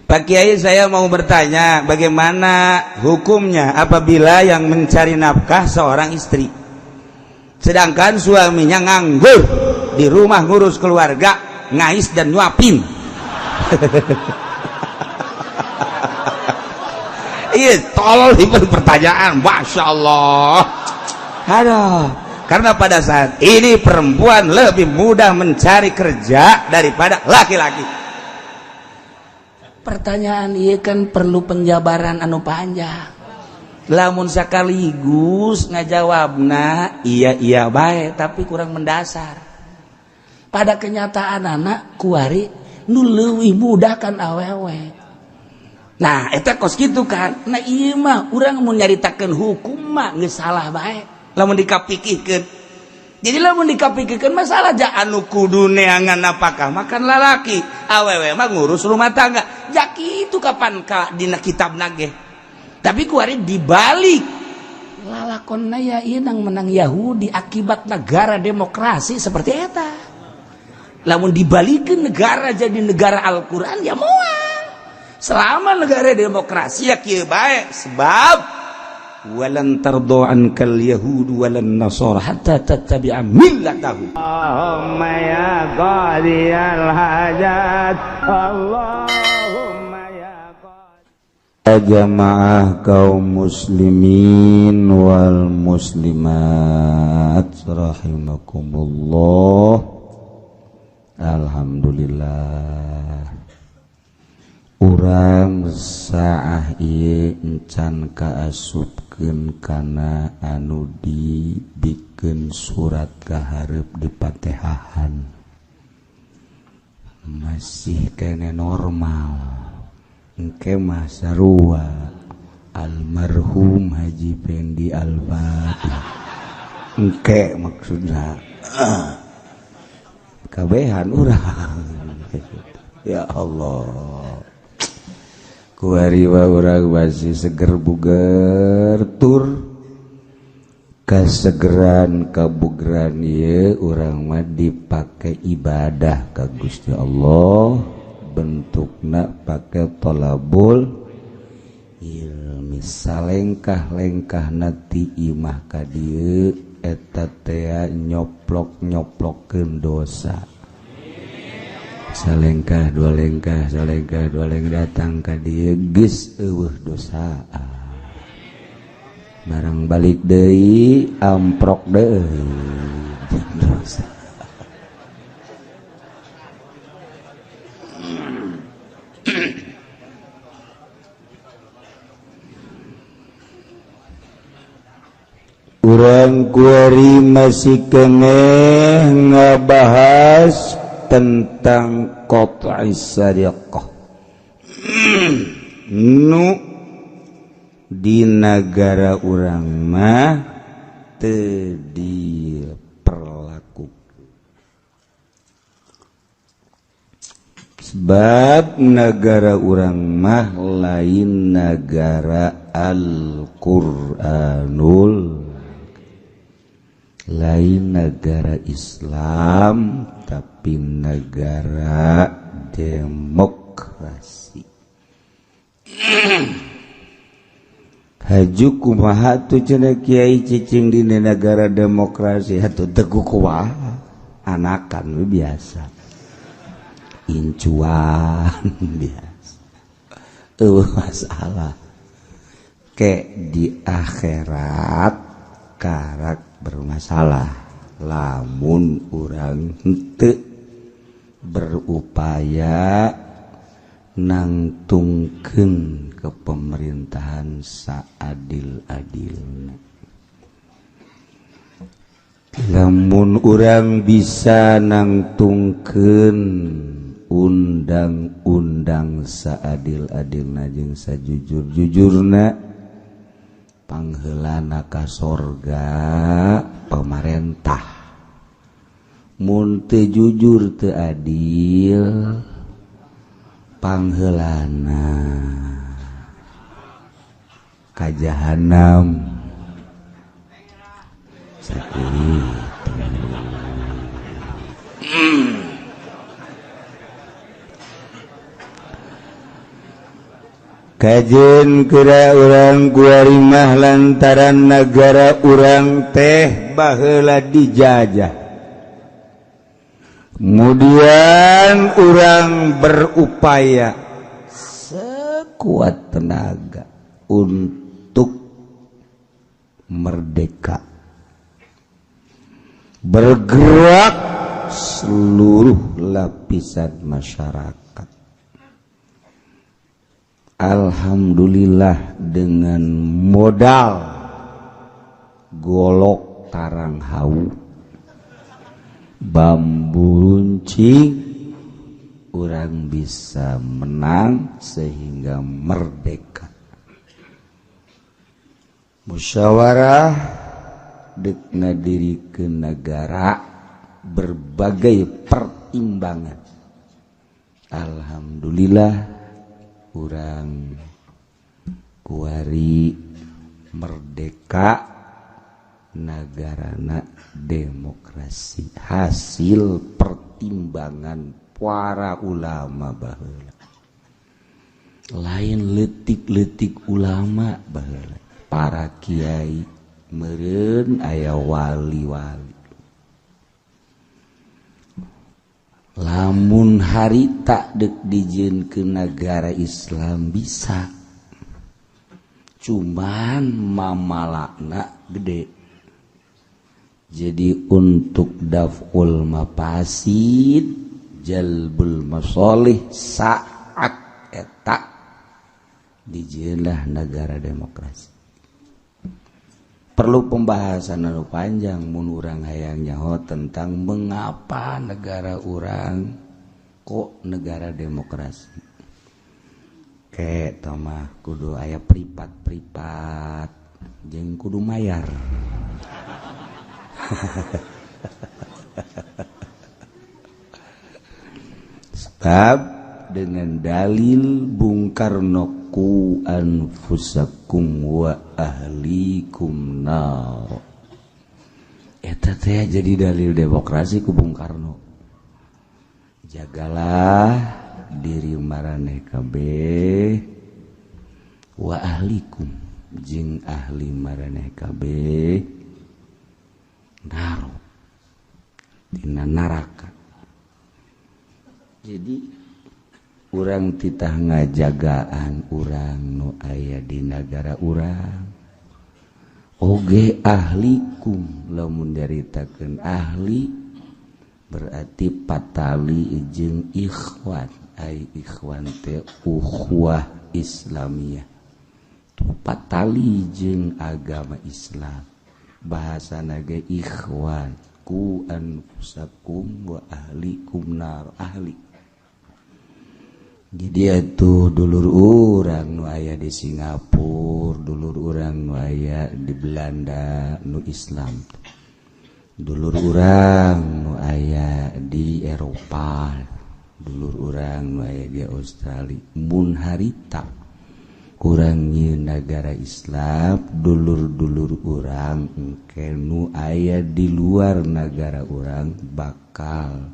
Pak Kiai, saya mau bertanya, bagaimana hukumnya apabila yang mencari nafkah seorang istri, sedangkan suaminya nganggur di rumah ngurus keluarga, ngais dan nyuapin? Iya, tolol pertanyaan, masya Allah. Aduh, karena pada saat ini perempuan lebih mudah mencari kerja daripada laki-laki. Pertanyaan iya kan perlu penjabaran anu panjang. Lamun sekaligus ngajawabna iya iya baik, tapi kurang mendasar. Pada kenyataan anak kuari nu leuwih mudah kan awewe. Nah, eta kos kitu kan. Nah, iya mah urang mun nyaritakeun hukum mah geus salah bae lamun dikapikirkeun. Jadi lamun dikapikirkeun masalah ja anu kudu neangan napakah makan lalaki, awewe mah ngurus rumah tangga. Ja kitu kapan ka dina kitab nage. Tapi kuari dibalik lalakon ya ieu nang menang Yahudi akibat negara demokrasi seperti eta. Lamun dibalikin negara jadi negara Al-Quran ya moal. Selama negara demokrasi ya kieu bae, sebab walan tardo ankal yahud walan nasara hatta tattabi'a millatahum. Allahumma ya qadiyal hajat, Allahumma ya qadi. Jamaah kaum muslimin wal muslimat rahimakumullah. Alhamdulillah, urang saah ieu encan kaasupkeun kana anu dibikeun surat kaharep di Patehahan, masih kene normal. Engke mah sarua almarhum Haji Pendi Al-Fatih engke, maksudna kabehan urang. Ya Allah, kuari urang masih seger buger, tur kasegeran kabugeran ye urang mah dipake ibadah ka Gusti Allah, bentukna pake tolabul ilmi. Salengkah-lengkah nati imah ka dieu eta tea nyoplok-nyoplokeun dosa. Salengkah dua lengkah, salengkah dua lengkah, datang ka dieu geus eueuh dosa. Barang balik deui, amprok deui dosa. Urang kuari masih keneh ngabahas tentang qat'i sariqah nu di negara urang mah teu diperlakukan, sebab negara urang mah lain negara Al-Qur'anul, lain negara Islam, tapi negara demokrasi. Haju kumaha tuh cenah kiai cicing di negara demokrasi? Atuh teu kumaha, anakan we biasa, incuan biasa, eueuh masalah. Ke di akhirat karak bermasalah lamun urang henteu berupaya nangtungkeun ke pemerintahan saadil-adilna. Lamun urang bisa nangtungkeun undang-undang saadil-adilna jeung sajujur-jujurna, pangheulana ka sorga pemerintah. Mun teu jujur, teu adil, pangheulana ka jahanam. Sakitu. Kajen kira urang kuari mah lantaran negara urang teh baheula dijajah. Kemudian urang berupaya sekuat tenaga untuk merdeka, bergerak seluruh lapisan masyarakat. Alhamdulillah dengan modal golok tarang hawu, bambu runcing, urang bisa menang sehingga merdeka. Musyawarah dek ngadirikeun negara, berbagai pertimbangan. Alhamdulillah urang kuari merdeka, negarana demokrasi, hasil pertimbangan para ulama baheula. Lain leutik-leutik ulama baheula, para kiai meureun aya wali-wali. Lamun harita dek dijieun ke negara Islam bisa, cuman mamalakna gede. Jadi untuk daf'ul mafasid, jalbul masolih, saat eta dijieunlah negara demokrasi. Perlu pembahasan anu panjang mun urang hayang nyaho tentang mengapa negara urang kok negara demokrasi. Ke mah kudu aya pripat-pripat jeung kudu mayar. Sebab dengan dalil Bung Karno, ku anfusakum wa ahlikum nar. Eta teh jadi dalil demokrasi ku Bung Karno. Jagalah diri maraneh kabeh wa ahlikum jeung ahli maraneh kabeh nar, tina neraka. Jadi urang titah ngajagaan urang nu aya di nagara urang oge ahlikum. Lamun nyaritakeun ahli berarti patali jeung ikhwan, ai ikhwan teh ukhuwah Islamiyah, patali jeung agama Islam, bahasana ge ikhwan. Ku anfusakum wa ahlikum nar, ahli. Jadi itu dulur urang nu aya di Singapura, dulur urang nu aya di Belanda nu Islam, dulur urang nu aya di Eropa, dulur urang nu aya di Australia. Mun harita kurang nyieun nagara Islam, dulur-dulur urang engke nu aya di luar nagara urang bakal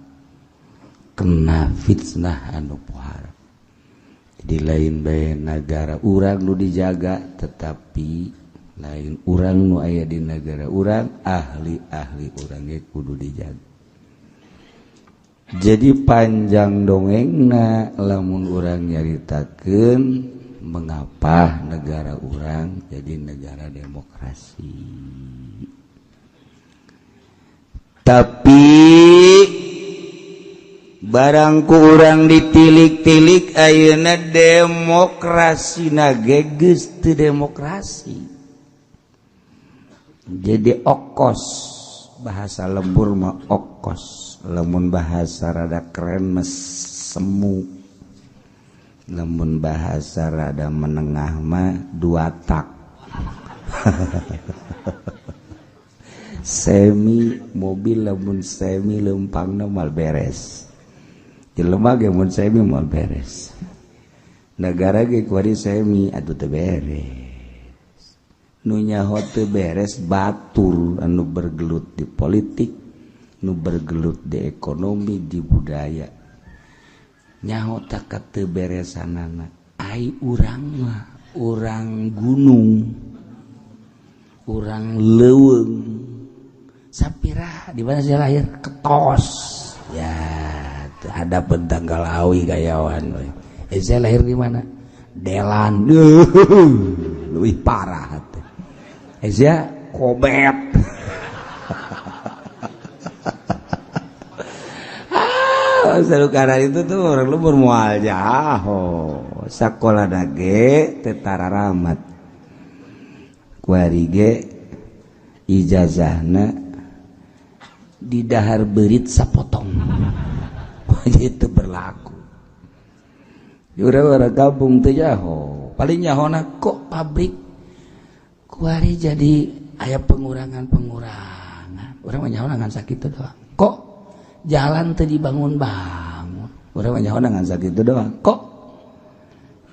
kena fitnah anu pohara. Di lain bae nagara urang nu dijaga, tetapi lain urang nu aya di nagara urang, ahli-ahli urang ge kudu dijaga. Jadi panjang dongengna lamun urang nyaritakeun mengapa negara urang jadi negara demokrasi. Tapi barang ku urang ditilik-tilik ayeuna demokrasi na geus teu demokrasi. Jadi okos, bahasa lembur mah okos, lamun bahasa rada keren mah semu, lamun bahasa rada menengah mah dua tak. Semi mobil lamun semi leumpangna moal beres. Jelema ge mun semi moal beres. Negara ge kuari semi atuh teu beres. Nu nyaho teu beres batur anu bergelut di politik, nu bergelut di ekonomi, di budaya. Nyaho tak teu beresanana. Ai urang mah urang gunung, urang leuweung. Sapira di mana saya lahir? Ketos. Ya, ada tanggal awi gayawan. Saya lahir di mana? Delan. Lebih parah. Saya kobet. Seru karena itu tuh orang lembur mual jaho. Sakola dage tetara rahmat. Kuari ge ijazahna di dahar berit sapotong. Itu berlaku. Urang-urang kampung teh jaho. Paling nyahona kok pabrik kuari jadi aya pengurangan-pengurangan. Urang mah nyahona ngan sakitu doang. Kok jalan teu dibangun-bangun. Urang mah nyahona ngan sakitu doang. Kok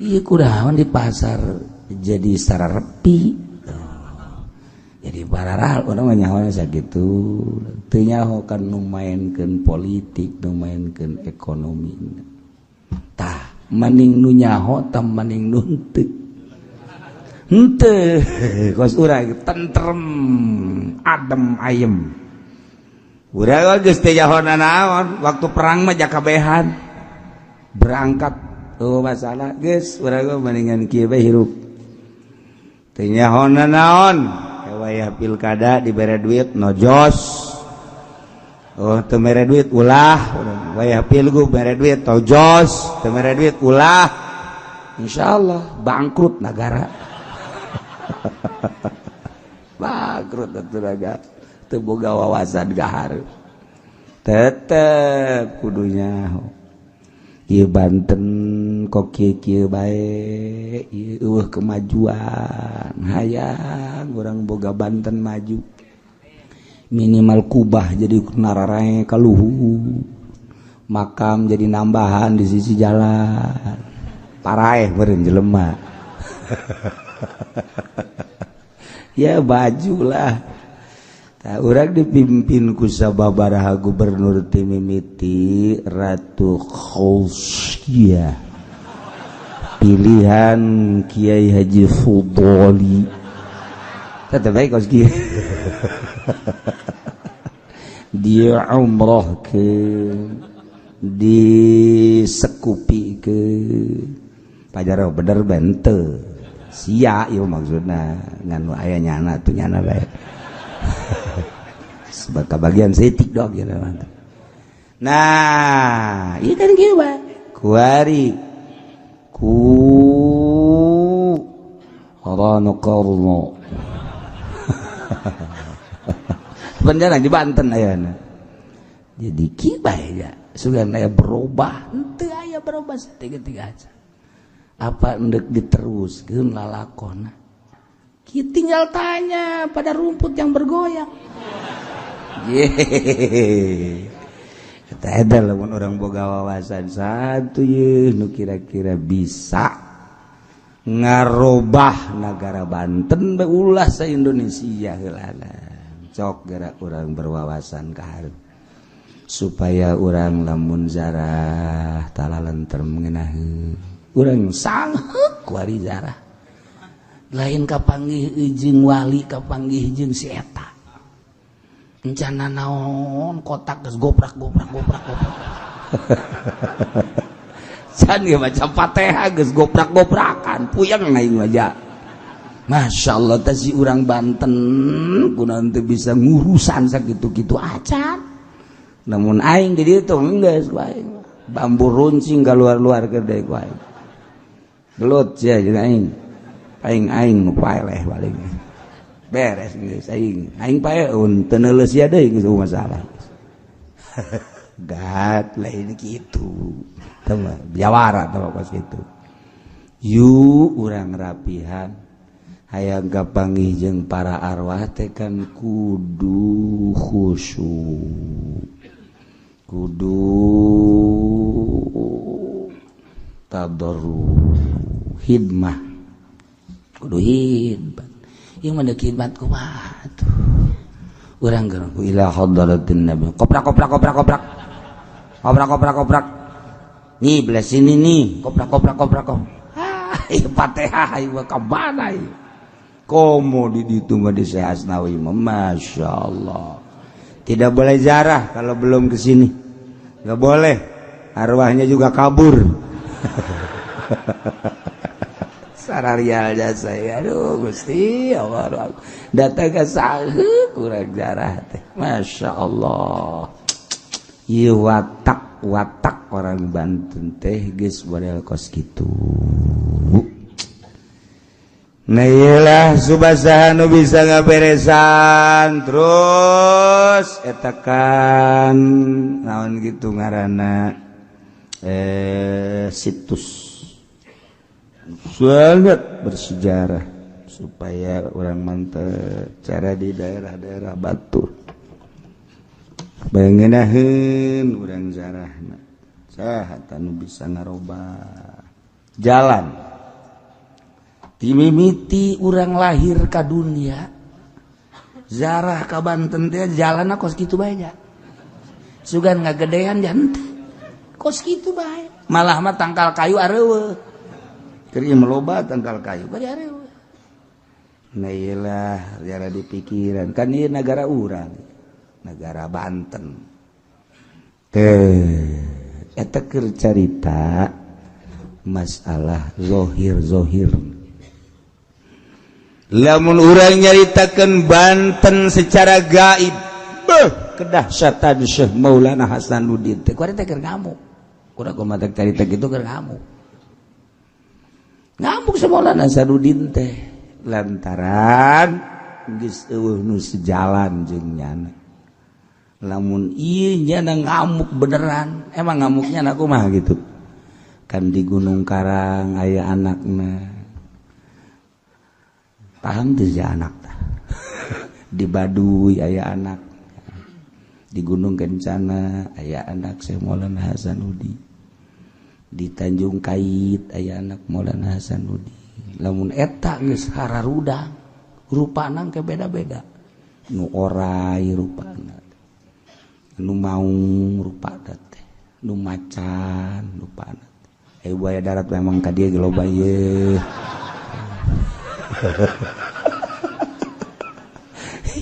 ieu kunaon di pasar jadi secara repi. Jadi pararal urang mah nyahona sakitu. Teu nyaho kan nu maenkeun politik, nu maenkeun ekonomi. Tah, maning nu nyaho tah maning nu henteu. Henteu, kos urang tentrem, adem ayem. Urang geus teu nyaho nanaon, waktu perang mah jakabehan. Berangkat oh masalah geus urang mah mendingan kieu bae hirup. Teu nyaho nanaon, wayah pilkada dibere duit nojos. Oh teu mere duit ulah, wayah pilgub mere duit tojos, teu mere duit ulah. Insyaallah bangkrut negara. Bangkrut atuh negara. Teu boga wawasan gahar. Tetep kudu nyaho. Ieu Banten kok kieu-kieu bae, ieu eueuh kemajuan. Hayang urang boga Banten maju. Minimal kubah jadi nararae ka luhur, makam jadi nambahan di sisi jalan, paraeh meureun jelema. Ya bajulah. Tah urang dipimpin ku sababaraha gubernur ti mimiti Ratu Khausia, pilihan Kiai Haji Fudoli. Tetep bae kos kieu. Dia umroh ke, disekupi ke, pajaro bener bente sia ieu maksudna ngan nu aya nyana tuh nyana bae. Sebab bagian setik dong gitu. Nah, ieu kan kieu bae. Kuari ku Rano Karno. Beneran di Banten ayana. Jadi kieu bae ya. Sugan aya berubah, henteu aya berubah tiga-tiga aja. Apa endek diteruskeun lalakonna? Kieu tinggal tanya pada rumput yang bergoyang. Yeay. Eta eta lamun urang boga wawasan satu ye nu kira-kira bisa ngarobah negara Banten bae ulah sa Indonesia heulana. Cok gerak urang berwawasan ka hareup supaya urang lamun zarah talalentrem ngeunaheun urang sangheuk kuari zarah lain kapanggih jeung wali kapanggih jeung si eta encana naon kotak geus goprak goprak goprak goprak can ge maca Fatihah geus goprak goprakan puyeng aing mah. Masya Allah teh si urang Banten kunaon teu bisa ngurusan sakitu-kitu acan. Namun aing di dieu teh geus bae bambu runcing ka luar-luar keur deui ku aing. Gelut sia jeung aing. Aing aing nu paeleh paling. Beres geus aing. Aing paeun teu neuleus sia deui geus masalah. Gat lain kitu. Teu mah biawara teh kos kitu. Yu urang rapihan hayang kapanggih jeung para arwah teh kan kudu khusyuk, kudu tadarru, hidmah, kudu hidmat. Ieu mah deuk hidmat kumaha tuh? Urang geus ila hadratin nabi. Koprak koprak koprak koprak. Koprak koprak koprak. Nih belah sini nih, koprak koprak koprak koprak. Ih, Fatihah ieu ka mana ieu? Komo di ditu mah di Syekh Asnawi mah, Masya Allah. Tidak boleh jarah kalau belum ke sini. Nggak boleh. Arwahnya juga kabur. Sararial jasa saya. Aduh, Gusti Allah. Datang ke sahu kurang jarah teh. Masya Allah. Ieu watak watak orang Banten teh geus model kos kitu. Nah, iyalah subasa nu bisa ngaberesan terus eta kan naon gitu ngaranna, situs sangat bersejarah supaya orang mantep cara di daerah-daerah Batur bangenaheun urang zarahna saha nu bisa ngarobah jalan. Timimiti urang lahir ka dunia, zarah ka Banten teh jalan kos kitu bae nya. Sugan ngagedean jangan kos kitu bae, malah mah tangkal kayu areueuh. Keur ieu loba tangkal kayu bari areueuh. Nah, iyalah jara di pikiran kan ieu negara urang, negara Banten teh. Eta keur carita masalah zohir zohir. Lamun urang nyaritakeun Banten secara gaib, beuh, kedahsyatan Syekh Maulana Hasanuddin teh kuari teh keur ngamuk. Kurang kumaha carita kitu, keur ngamuk. Ngamuk Syekh Maulana Hasanuddin teh lantaran geus eueuh nu sejalan jeung nyana. Lamun ieu nyana ngamuk beneran, emang ngamuknya na kumaha gitu? Kan di Gunung Karang aya anakna, paham tuh si anak tah. Di Baduy aya anak, di Gunung Kencana aya anak Syekh Maulana Hasanuddin, di Tanjung Kait aya anak Maulana Hasanuddin. Lamun eta geus hararudang rupana ke beda-beda, nu orai rupana, nu maung rupana teh, nu macan rupana. Eh, buaya darat memang ka dieu ge loba ieu.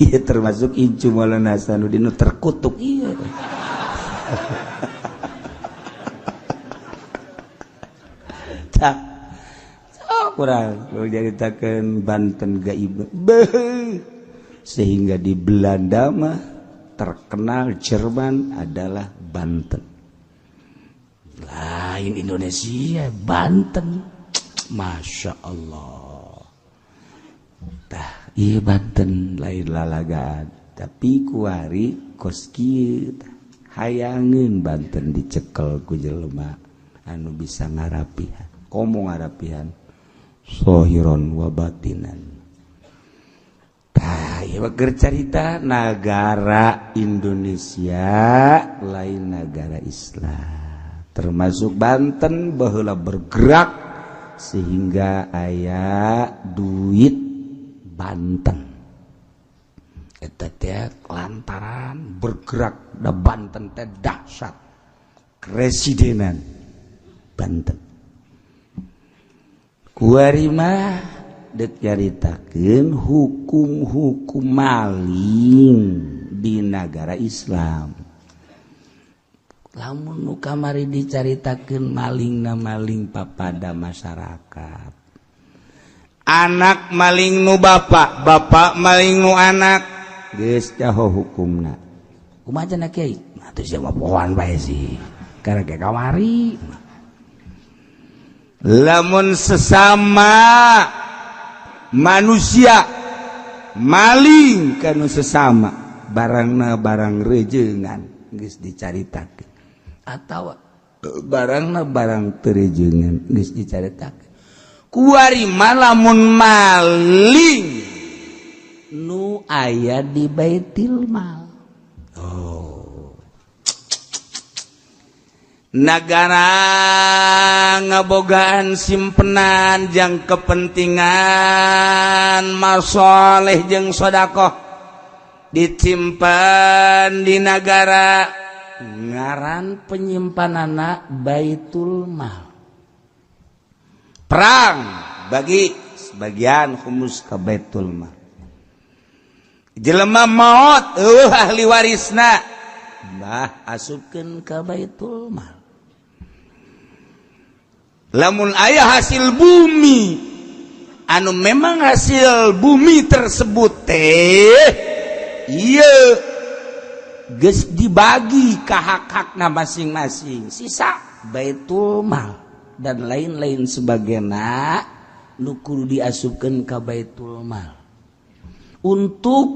Iya, termasuk incu Maulana Hasanuddin nu terkutuk iya. Tak so, kurang nyaritakeun Banten gaib. Beuh. Sehingga di Belanda mah terkenal Jerman adalah Banten, lain Indonesia, Banten. Masya Allah. Tah, iya, Banten lain lalagaan, tapi kuari kos kieu tah. Hayangeun Banten dicekel ku jelema anu bisa ngarapihan, komo ngarapihan sohiron wa batinan. Tah, ieu mah keur carita nagara Indonesia, lain negara Islam. Termasuk Banten baheula bergerak sehingga aya duit Banten eta teh lantaran bergerak da Banten teh dahsyat Kresidenan Banten. Kuari mah dek nyaritakeun hukum-hukum maling di negara Islam. Lamun nu kamari dicaritakeun malingna maling papada masyarakat, anak maling nu bapak, bapak maling nu anak, geus jaho hukumna. Kumaha cenah, Kiai? Atuh sia mah pohoan bae sih karena kayak kamari. Lamun sesama manusia maling kanu sesama, barangna barang rejengan geus dicaritakeun, atau barangna barang teu rejengan geus dicaritakeun. Kuari mah lamun maling nu aya di baitul mal. Oh, negara ngabogaan simpenan jang kepentingan masoleh jeung sodakoh, disimpan di negara, ngaran penyimpanana baitul mal. Perang bagi sebagian khumus ka Baitul Mal. Jelema maot eueuh ahli warisna, bah asupkeun ka Baitul Mal. Lamun aya hasil bumi anu memang hasil bumi tersebut teh ieu geus dibagi ka hak-hakna masing-masing, sisa Baitul Mal dan lain-lain sebagainya nu kudu diasupkeun ka Baitul Mal untuk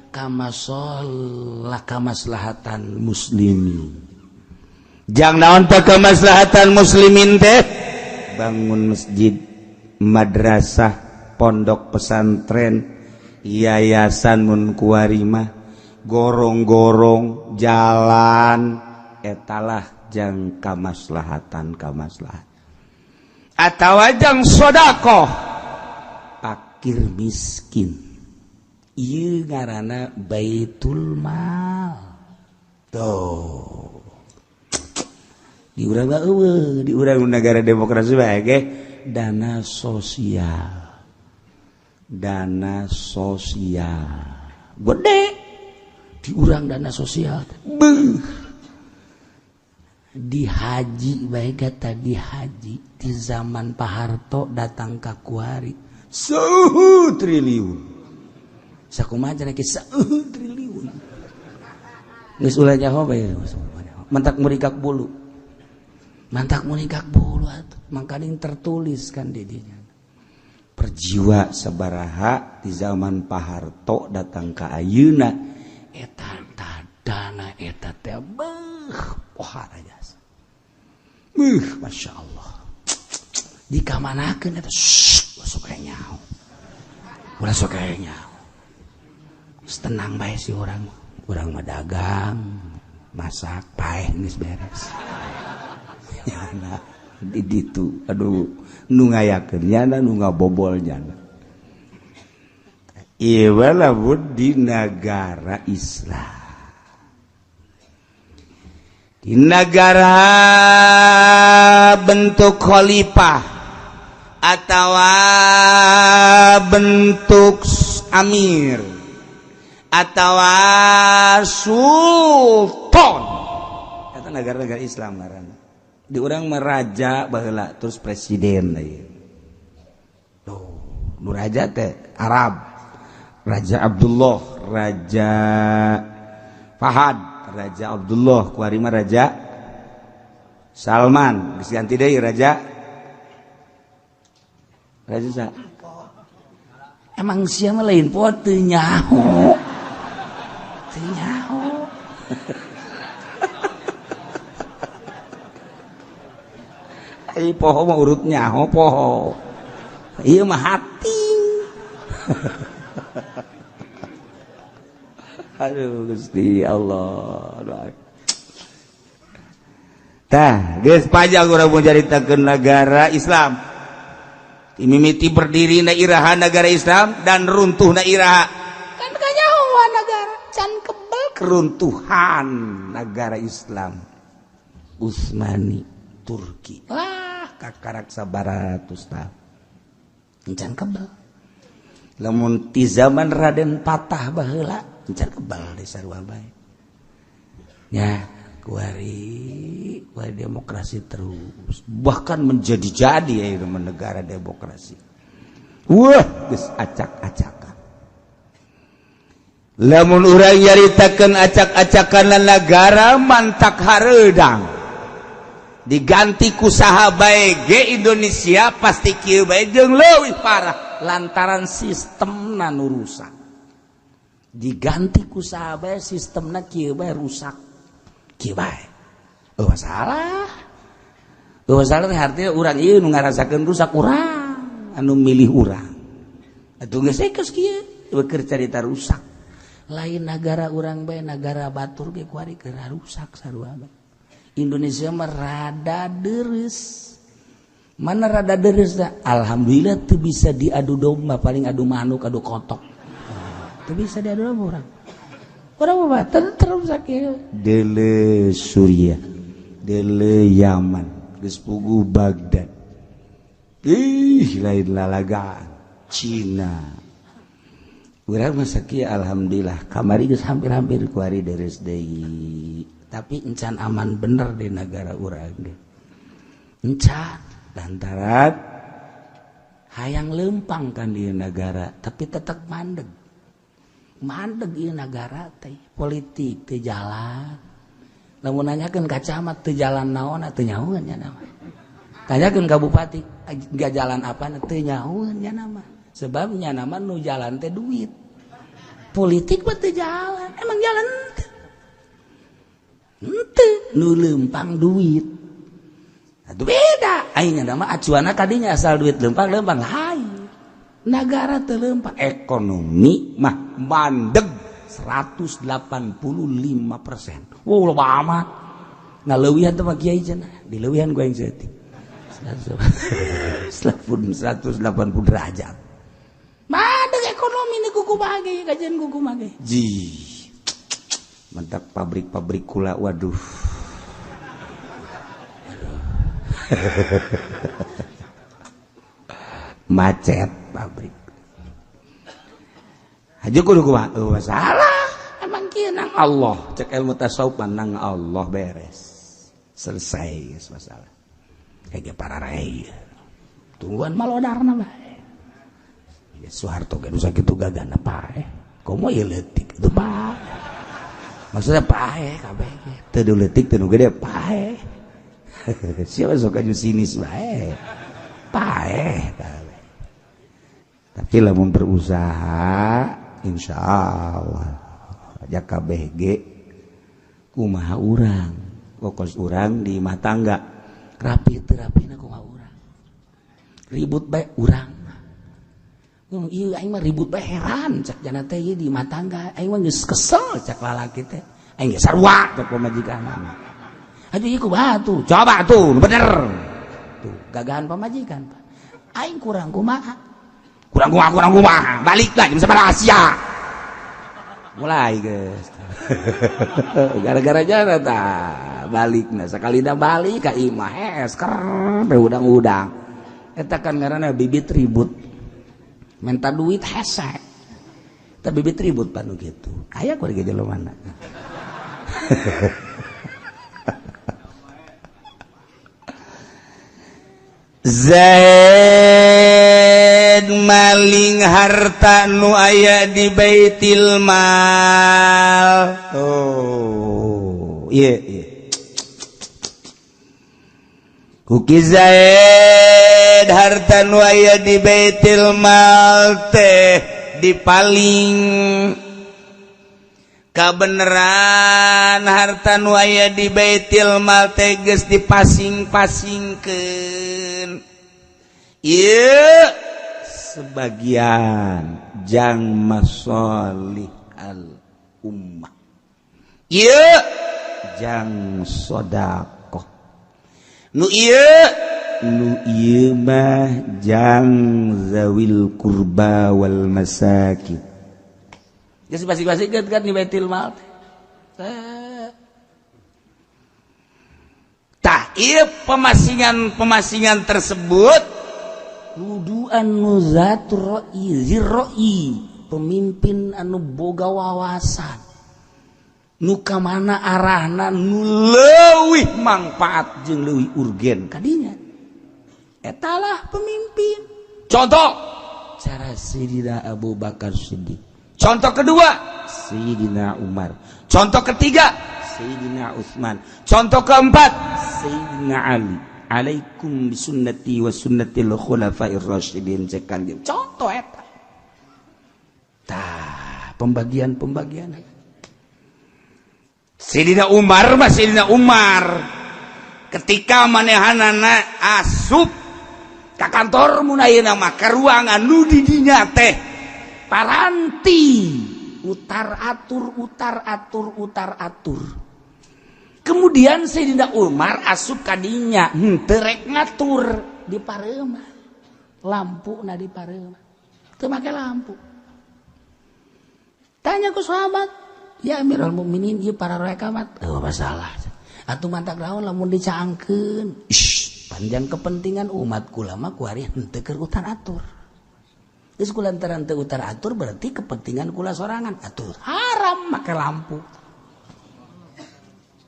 kamasolah kamaslahatan muslimin. Jang naon teh kemaslahatan muslimin teh? Bangun masjid, madrasah, pondok pesantren, yayasan mun kuari mah, gorong-gorong, jalan, etalah jang kamaslahatan kamaslahat. Atawa jang sodakoh fakir miskin. Ieu ngaranna Baitul Mal. Tuh. Di urang mah eueuh, di urang negara demokrasi bae ge dana sosial. Dana sosial. Gede. Di urang dana sosial. Beuh. Di haji bae kata di haji di zaman Pak Harto datang ka kuari 1 triliun. Sakumaha cenah ge 1 triliun. Geus ulah nyaho bae. Mantak murikak bulu. Mantak murikak bulu atuh. Mangkaning tertulis kan di dinya. Perjiwa sabaraha di zaman Pak Harto datang ka ayeuna eta dana eta teh beuh pohara jasa. Beuh Masya Allah. Dikamanakeun eta shh sok aya nyaho. Ulah sok aya nyaho. Tenang bae si urang. Urang mah dagang, masak, paeh geus beres. Nyana di ditu aduh nu ngayakeun nyana nu ngabobol nyana. Ieu lamun di negara Islam. Di negara bentuk khalifah atau bentuk amir atau sultan, eta negara-negara Islam ngaranna. Di urang mah raja baheula terus presiden deui. Tuh, nu raja teh Arab. Raja Abdullah, Raja Fahad, Raja Abdullah, kuari mah Raja Salman, geus ganti deui Raja Raja sa. Emang sia mah lain poe teu nyaho. Teu nyaho. Ai poho mah urut nyaho poho. Ieu mah hati. Aduh Gusti Allah. Tah, geus pajak urang mun caritakeun negara Islam. Mimiti berdiri na iraha negara Islam dan runtuh na iraha. Kan kanyahoan negara can kebel keruntuhan negara Islam. Utsmani Turki. Lah, kakarak sabaratus tahun. Can kebel. Lamun ti zaman Raden Patah baheula can kebal di sarua bae. Ya, kuari kuari demokrasi terus. Bahkan menjadi-jadi ya negara demokrasi. Wah, geus acak-acakan. Lamun urang nyaritakeun acak-acakan negara mantak hareudang. Diganti ku saha bae ge Indonesia pasti kieu bae jeung leuwih parah lantaran sistemna nu rusak. Diganti ku saha bae sistemna kieu bae rusak. Kieu bae. Eueuh salah. Eueuh salah teh artinya urang ieu nu ngarasakeun rusak urang, anu milih urang. Atuh geus geus kieu keur carita rusak. Lain nagara urang bae, nagara batur ge kuari keur rusak sarua bae. Indonesia mah rada deres. Mana rada deres dah? Alhamdulillah tuh bisa diadu domba, paling adu manuk, adu kotok. Tuh bisa diadu domba orang. Orang mah tentrem sakit. Dele Suriah, dele Yaman, geus puguh Baghdad. Ih, lain lalagaan Cina. Urang mah sakieu alhamdulillah kamari geus hampir-hampir kuari deres deui. Tapi encan aman bener di negara urang ge. Encan lantaran hayang lempang kan di negara tapi tetap mandeg. Mandeg ieu nagara teh politik teu jalan. Lamun nanyakeun ka camat teu jalan naon teu nyahoeun nya nama. Tanyakeun ka bupati enggak jalan apa teu nyahoeun nya nama. Sebabnya nama nu jalan teh duit. Politik mah teu jalan, emang jalan teu. Henteu nu lempang duit. Atuh beda, aing nama acuanna kadinya asal duit lempang-lempang lain. Nagara teu lempang, ekonomi mah mandeg 185%. Wow, loba amat. Ngaleuwihan teh mah kiai cenah, dileuwihan ku aing saeutik. 180 derajat. Mandeg ekonomi ni kuku bage, kajian kuku mage. Ji. Mantap pabrik-pabrik kula, waduh. Macet pabrik. Haji kudu kumaha? Masalah. Emang kieu nang Allah, cek ilmu tasawuf nang Allah beres. Selesai geus masalah. Kayak para rai. Tungguan malodarna bae. Ya Soeharto ge nu sakitu gagana pae. Komo ieu leutik itu pae. Maksudnya pae kabeh ge. Teu leutik teu nu gede pae. Siapa sok aju sinis bae. Pae kabeh. Tapi lamun berusaha insyaallah aja kabeh ge kumaha urang. Kokos urang di imah tangga rapi teu rapina kumaha urang. Ribut bae urang. Ieu aing mah ribut bae heran cak jana teh ieu di imah tangga aing mah geus kesel cak lalaki teh. Aing geus sarua cak pamajikan. Aduh ieu kumaha tuh? Coba tuh bener. Tuh gagahan pamajikan. Aing kurang kumaha? Kurang kumaha, kurang kumaha. Balik lah jam sabaraha sia. Mulai geus. Gara-gara jana tah balik nah sakali dah balik ka imah hes ker udang-udang. Eta kan ngaranna bibit ribut. Minta duit hese. Eta bibit ribut panu kitu. Aya ku ge jelema mana. Zaid maling harta nu aya di Baitil Mal. Oh, iya iya. Kuki Zaid harta nu aya di Baitil Mal teh dipaling. Kabeneran harta nu aya di Baitil Mal teh geus dipasing-pasingkeun. Ieu sebagian jang masolih al ummah. Ieu jang sedekah. Nu ieu mah jang zawil kurba wal masakin. Geus pasing-pasingkeun kan di Baitil Mal teh. Tah ieu pemasingan-pemasingan tersebut kudu anu zat roi ziroi pemimpin anu boga wawasan nu ka mana arahna nu leuwih mangpaat jeung leuwih urgen kadinya etalah pemimpin. Contoh cara Sayyidina Abu Bakar Siddiq, contoh kedua Sayyidina Umar, contoh ketiga Sayyidina Utsman, contoh keempat Sayyidina Ali. Alaikum bisunnati wa sunnatil khulafair rasyidin cek kanjeng. Contoh eta. Tah, pembagian-pembagian. Sayyidina Umar mah Sayyidina Umar ketika manehanana asup ka kantor mun ayeuna mah ka ruangan nu di dinya teh paranti utar atur utar atur utar atur. Kemudian Sayyidina Umar asup kadinya henteu rek ngatur di pareumah. Lampuna di pareumah. Teu make lampu. Tanya ku sahabat, ya Amirul Mukminin ieu para rekamat. Oh masalah. Atuh mantak naon lamun dicaangkeun. Ish. Panjang kepentingan umat kula mah kuari henteu keur utar atur. Geus kulantaran teu utar atur berarti kepentingan kula sorangan atuh haram make lampu.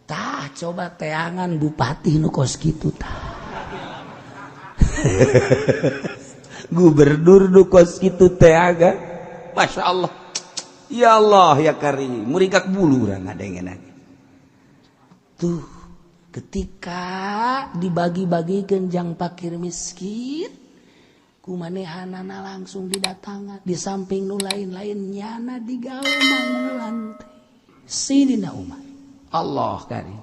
Tah coba teangan bupati nu kos kitu tah. Gubernur nu kos kitu teaga. Masya Allah. Ya Allah ya Karim, murikak bulu urang ngadengeun. Tuh ketika dibagi-bagikeun jang fakir miskin kumanehanana langsung didatangan di samping nu lain-lain nyana digawe manggulan teh Sidina Umar. Allah Karim.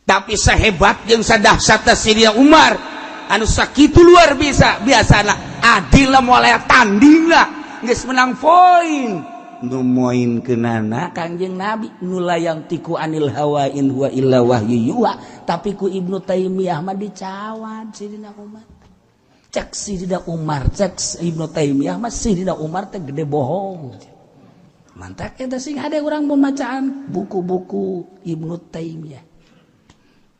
Tapi sehebat jeung sadahsyatna Sidina Umar anu sakitu luar biasa biasana adil lah moal aya tanding lah geus menang poin nu moinkeunana Kangjeng Nabi nu layang tiku anil hawa in huwa illa wahyu yuha, tapi ku Ibnu Taimiyah mah dicawad Sidina Umar. Cek Sidina Umar, cek Ibnu Taimiyah mah Sidina Umar teh gede bohong. Mantak eta sing hade urang pembacaan buku-buku Ibnu Taimiyah.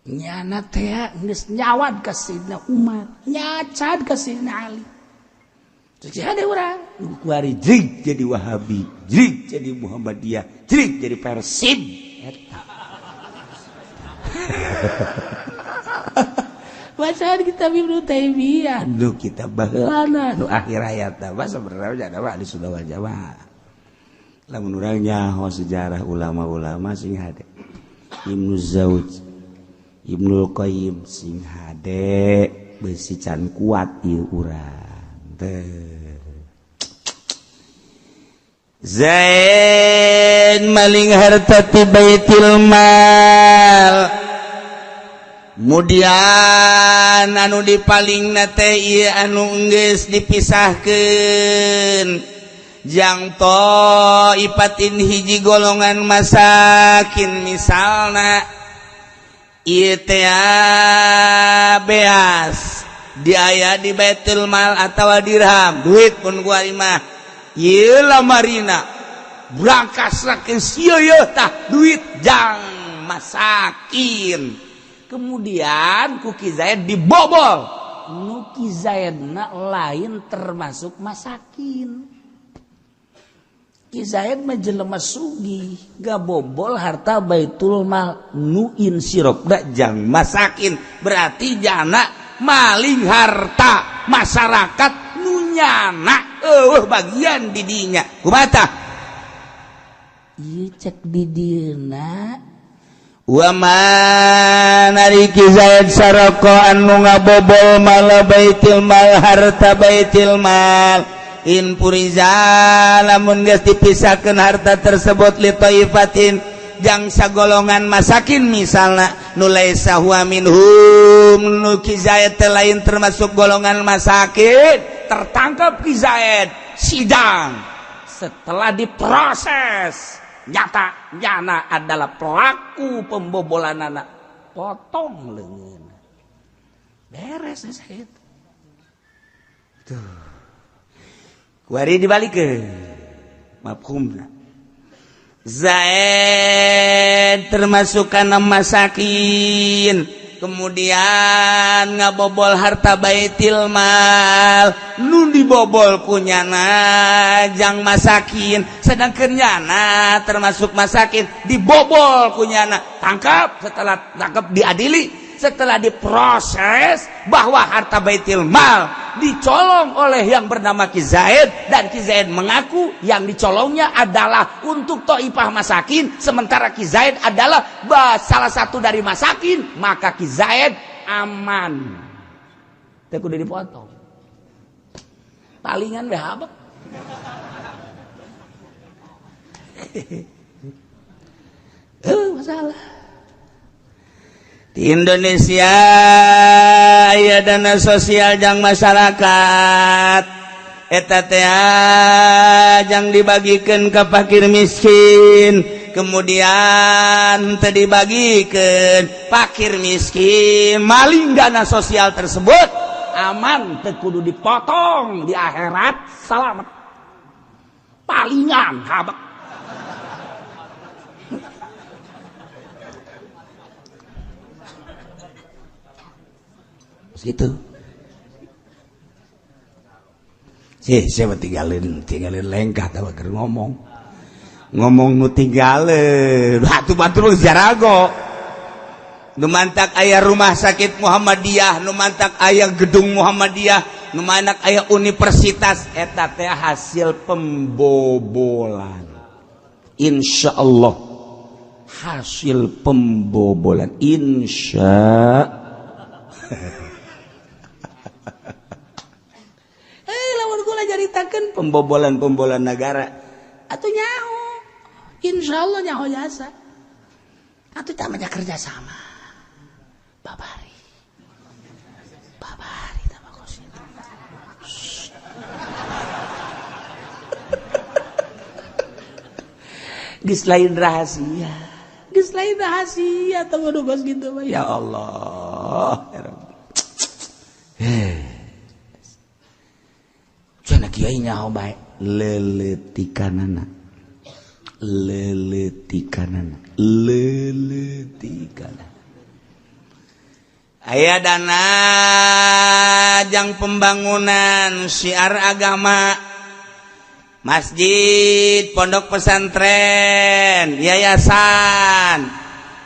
Nyana teh geus nyawad ka Sidina Umar, nyacad ka Sidina Ali. Cek hade urang kuari jrig jadi Wahabi, jrig jadi Muhammadiyah, jrig jadi Persib eta. Bacaan kitab Ibnu Taimiyah nu kitab baheulana nu akhir hayatna mah sebenarnya mah ahli sunnah wal jamaah. Lamun urang nyaho sejarah ulama-ulama sing hade. Ibnu Zauj, Ibnul Qayyim sing hade beusi can kuat ieu urang teh. Zaid maling harta ti Baitul Mal. Kemudian anu dipalingna teh ieu anu geus dipisahkeun jang ipatin hiji golongan masakin misalna ieu teh beas diaya di Baitul Mal atawa dirham duit pun gua mah ieu lamarina brangkasna ke sieu tah duit jang masakin. Kemudian ku Ki Zaid dibobol. Nu Ki Zaidna lain termasuk masakin. Ki Zaid mah jelema sugih, gabobol harta Baitul Mal nu insirobna jang masakin. Berarti jana maling harta masyarakat nu nyana eueuh bagian di dinya. Kumaha tah? Ieu cek di dieuna wa man ari Ki Zaid saraka anu ngabobol mala Baitul Mal harta Baitul Mal in puriza lamun geus dipisahkeun harta tersebut li taifatin jang sagolongan masakin misalna nu laisa huwa minhum nu Ki Zaid teh lain termasuk golongan masakin, tertangkap Ki Zaid sidang setelah diproses nyata nyana adalah pelaku pembobolan anak, potong leungeun beres saya tuh kuari dibalikeun mafhumna. Zaid termasuk kana masakin, kemudian ngabobol harta Baitul Mal nu dibobol ku nyana jang masakin, sedangkan nyana termasuk masakin dibobol ku nyana, tangkap, setelah tangkap diadili, setelah diproses bahwa harta Baitul Mal dicolong oleh yang bernama Ki Zaid, dan Ki Zaid mengaku yang dicolongnya adalah untuk to'ifah masakin, sementara Ki Zaid adalah salah satu dari masakin, maka Ki Zaid aman. Teu kudu dipotong. Palingan we habek. Masalah. Di Indonesia aya dana sosial jang masyarakat eta teh jang dibagikeun ka fakir miskin, kemudian teu dibagikeun fakir miskin maling dana sosial tersebut aman, teu kudu dipotong di akhirat selamat. Palingan habek. Terus gitu. Sih, saya tinggalin tinggalin lengkah tahu keur ngomong. Ngomong nu tinggalin, batu-batu lu jarago. Nu mantak aya rumah sakit Muhammadiyah, nu mantak aya gedung Muhammadiyah, nu mantak aya universitas, eta teh hasil pembobolan. Insya Allah hasil pembobolan, insya. Lamun kula caritakeun pembobolan-pembobolan negara atuh nyaho, insya Allah nyaho jasa. Atuh tah mah kerja sama. Babari. Babari tah kos itu. Geus lain rahasia. Geus lain rahasia tah kudu kos kitu mah. Ya Allah. Ya Rabbi. Cenah kiai nyaho bae leuletikanana. Leuletikanana. Leuletikanana. Aya dana jang pembangunan syiar agama, masjid, pondok pesantren, yayasan,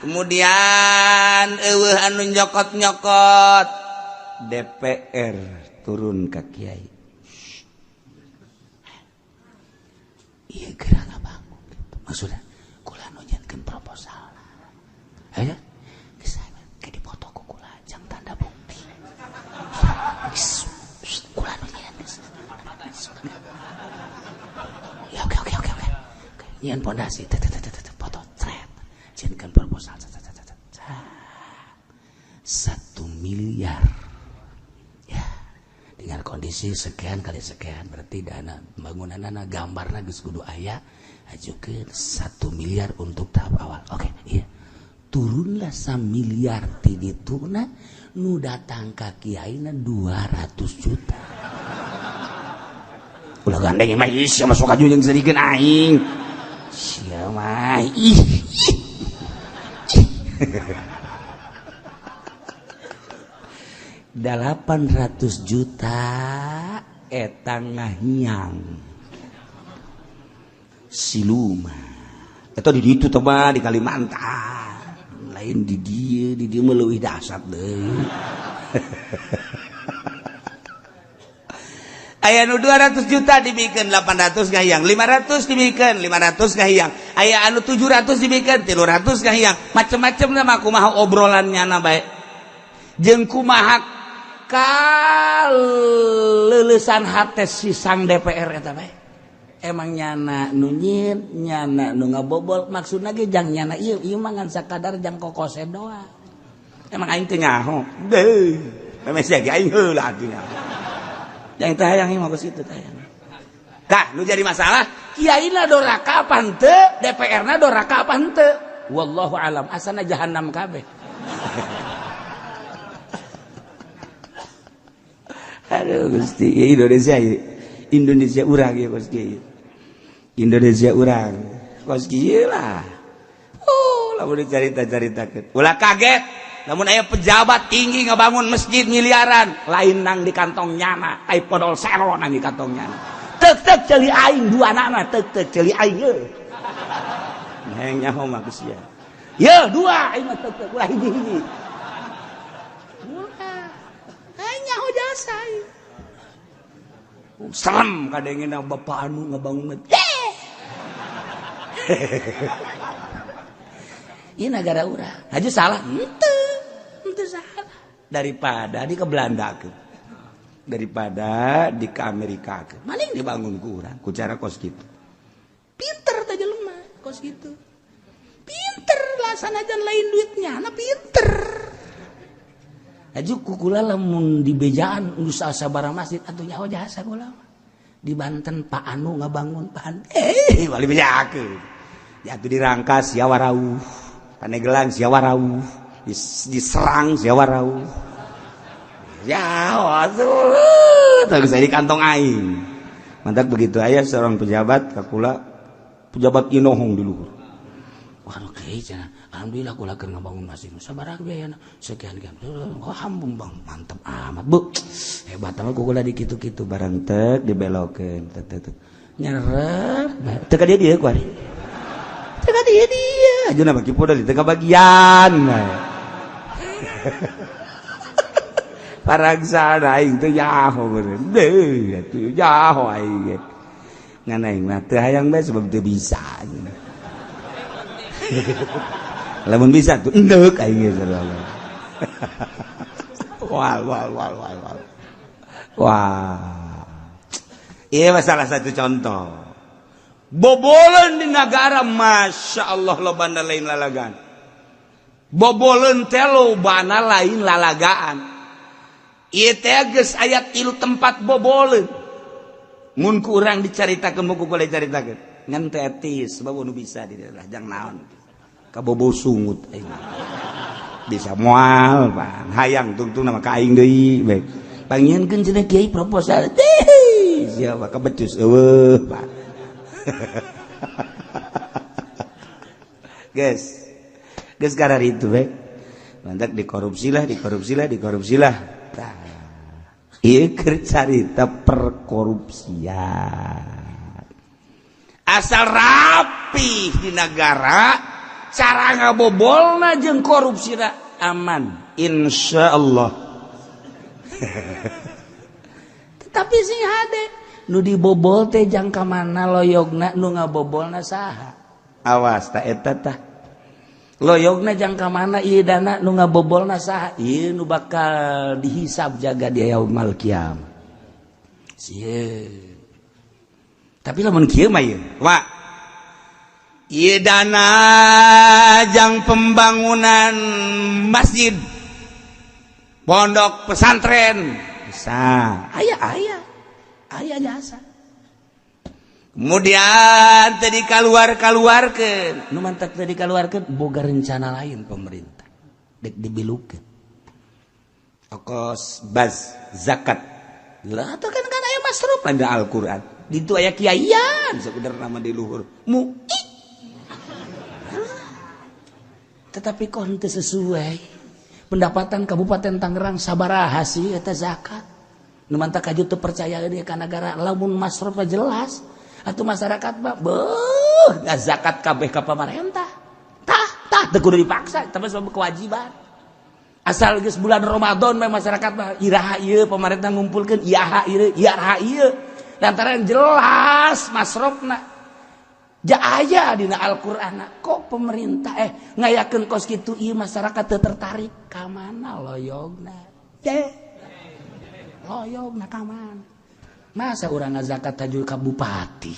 kemudian eueuh anu nyokot-nyokot, DPR turun ka kiai. Ieu geura ngabangun gitu. Maksudna kula nu nyieunkeun proposal. Aya geus ke dipoto ku kula jang tanda bukti. Kula nu nyieun geus. Ya oke oke oke oke. Nyieun pondasi teh teh teh teh foto cret. Nyieunkeun proposal 1 miliar. Ya, dengan kondisi sekian kali sekian berarti dana pembangunanna gambarna geus kudu aya, ajukeun 1 miliar untuk tahap awal. Oke, iya. Turunlah 1 miliar ti dituna nu datang ka kiaina 200 juta. Ulah gandeng mah ih sia masuk ka jeung sedikeun aing. Sia mah ih. 800 juta eta ngahiang siluma. Eta di ditu teh mah di Kalimantan. Lain di dieu mah leuwih dahsyat deui. Aya nu 200 juta dibikeun 800 ngahiang, 500 dibikeun 500 ngahiang, aya anu 700 dibikeun 300 ngahiang, macem-macem mah kumaha obrolannya na bae. Jeung kumaha kaleulesan hate si sang DPR eta bae. Emang nyana nu nyieun, nyana nu ngabobol, maksudna ge jang nyana ieu, ieu mah ngan sakadar jang kokose doang. Emang aing teu nyaho. Deuh, memeh sia ge aing heula atuh nyaho. Yang teh hayang mah geus kitu teh hayang. Tah, nu jadi masalah, kiaina doraka apa henteu, DPR-na doraka apa henteu. Wallahu alam, asana jahannam kabeh. Aduh Gusti, ya Indonesia ya. Indonesia urang ya kos kieu. Indonesia urang. Kos kieu lah. Oh, lamun dicarita-caritakeun. Ulah kaget. Lamun aya pejabat tinggi ngabangun masjid miliaran, lain nang di kantong nyana, ai podol sero nang di kantong nyana. Tek-tek ceuli aing dua anakna, tek-tek ceuli aing ye. Hayang nyaho mah geus sia. Ye, dua aing mah tek-tek ulah hiji-hiji. Ulah. Aing nyaho jasa aing. Serem kadengena bapak anu ngabangun masjid. Ini negara urang. Haji salah. Henteu. Henteu salah. Daripada di ke Belanda ke. Daripada di ke Amerika ke. Maling dibangun ku urang ku cara kos kitu. Pinter teh jelema kos kitu. Pinter lah sanajan lain duitnya, na pinter. Haji kukula lamun di bejaan geus asa barang masjid atuh nyaho jasa kula mah. Di Banten Pak Anu ngabangun Pak Anu. Bali bejakeun. Ya atuh dirangkas sia warauh. Panegelang sia warauh. Diserang sia warauh. Ya atuh tah geus di kantong aing. Mantak begitu aya seorang pejabat ka kula, pejabat inohong di luhur. Waduh kiai cenah, Alhamdulillah kula keur ngabangun masjid. Sabaraha biayana? Sekian sekian. Oh, hambung bang, mantep amat, Bu. Hebat amat kula di kitu-kitu barang tek dibelokeun tek tek. Nyerep. Teu ka dia dia kuari. Teu ka dia dia. Ajeuna bagi podol teu kabagian. Parangsana aing teu nyaho meureun. Deuh atuh nyaho aing ge. Ngan aing mah teu hayang bae sebab teu bisa. Lamun bisa tuh endek aing ge. Wah wah wah wah wah. Wah. Ieu mah salah satu contoh. Boboleun di nagara Masya Allah lobana lain lalagaan. Boboleun teh lobana lain lalagaan. Ieu teh geus aya 3 tempat boboleun. Mun ku urang dicaritakeun mun ku kula caritakeun. Ngan teh etis sebab nu bisa di daerah jang naon. Kabobo sungut aing. Bisa moal pan hayang tungtung nama ka aing deui bae. Pangieunkeun cenah kiai proposal. Siapa kabecus eueuh pan. Guys, geus kararitu bae. Mantak dikorupsilah, dikorupsilah, dikorupsilah. Tah. Ieu keur carita perkorupsian. Asal rapi di negara, cara ngabobolna jeung korupsina aman, insyaallah. Tetapi sing hade nu dibobol teh jangka mana loyogna, nu ngabobolna saha? Awas ta eta tah. Loyogna jangka mana ieu dana, nu ngabobolna saha? Ieu nu bakal dihisab jaga di yaumul kiamah. Sieun. Tapi lamun kieu mah ieu, wa ieu dana jang pembangunan masjid, pondok pesantren bisa, aya aya aya jasa. Kemudian tadi keluar-keluarkan, nu mantak tadi keluarkan boga rencana lain pemerintah, dek dibilukeun. Okos baz zakat. Lah atuh kan aya masruf pada Al-Qur'an. Ditu aya kiaian sekedar nama di luhur. Mu'i. Tetapi kok henteu sesuai pendapatan Kabupaten Tangerang sabaraha sih eta zakat. Nu mantak kaju teu percaya dia ka negara lamun masruf jelas. Atuh masyarakat mah beuh zakat kabeh ka pamarentah. Tah tah teu kudu dipaksa, tapi sebab kewajiban. Asal geus bulan Ramadan mah masyarakat mah iraha ieu pamarentah ngumpulkeun iraha ieu iraha ieu. Lantaran jelas masrofna. Ja aya dina Al-Qur'an kok pemerintah ngayakeun kos kitu ieu masyarakat teu tertarik ka mana loyogna? Teh. Loyogna ka mana? Masa urang ngazakat tajul ka bupati?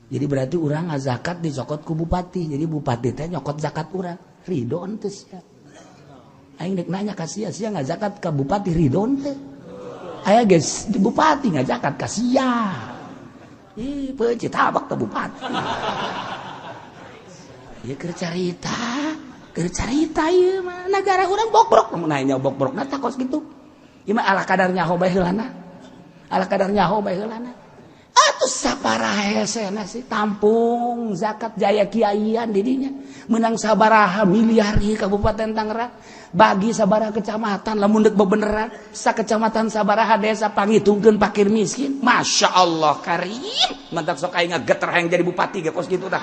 Jadi berarti urang ngazakat dicokot ku bupati. Jadi bupati teh nyokot zakat urang. Ridho henteu sia. Aing dek nanya ka sia, sia ngazakat ka bupati ridho henteu? Aya geus bupati ngazakat ka sia. Ih, peuncit tabak teh bupati. Ieu keur carita ieu mah nagara urang bobrok. Mun nanya bobrokna tah kos kitu. Ieu mah ala kadar nyaho bae heulana. Ala kadar nyaho bae heulana. Atuh saparaha hesena sih tampung zakat jaya kiaian didinya. Menang sabaraha miliar ieu Kabupaten Tangerang. Bagi sabaraha kecamatan lamun deuk bebeneran sakecamatan sabaraha desa pangitungkeun fakir miskin. Masya Allah karim. Mantak sok aing ngageter hayang jadi bupati ge kos kitu tah.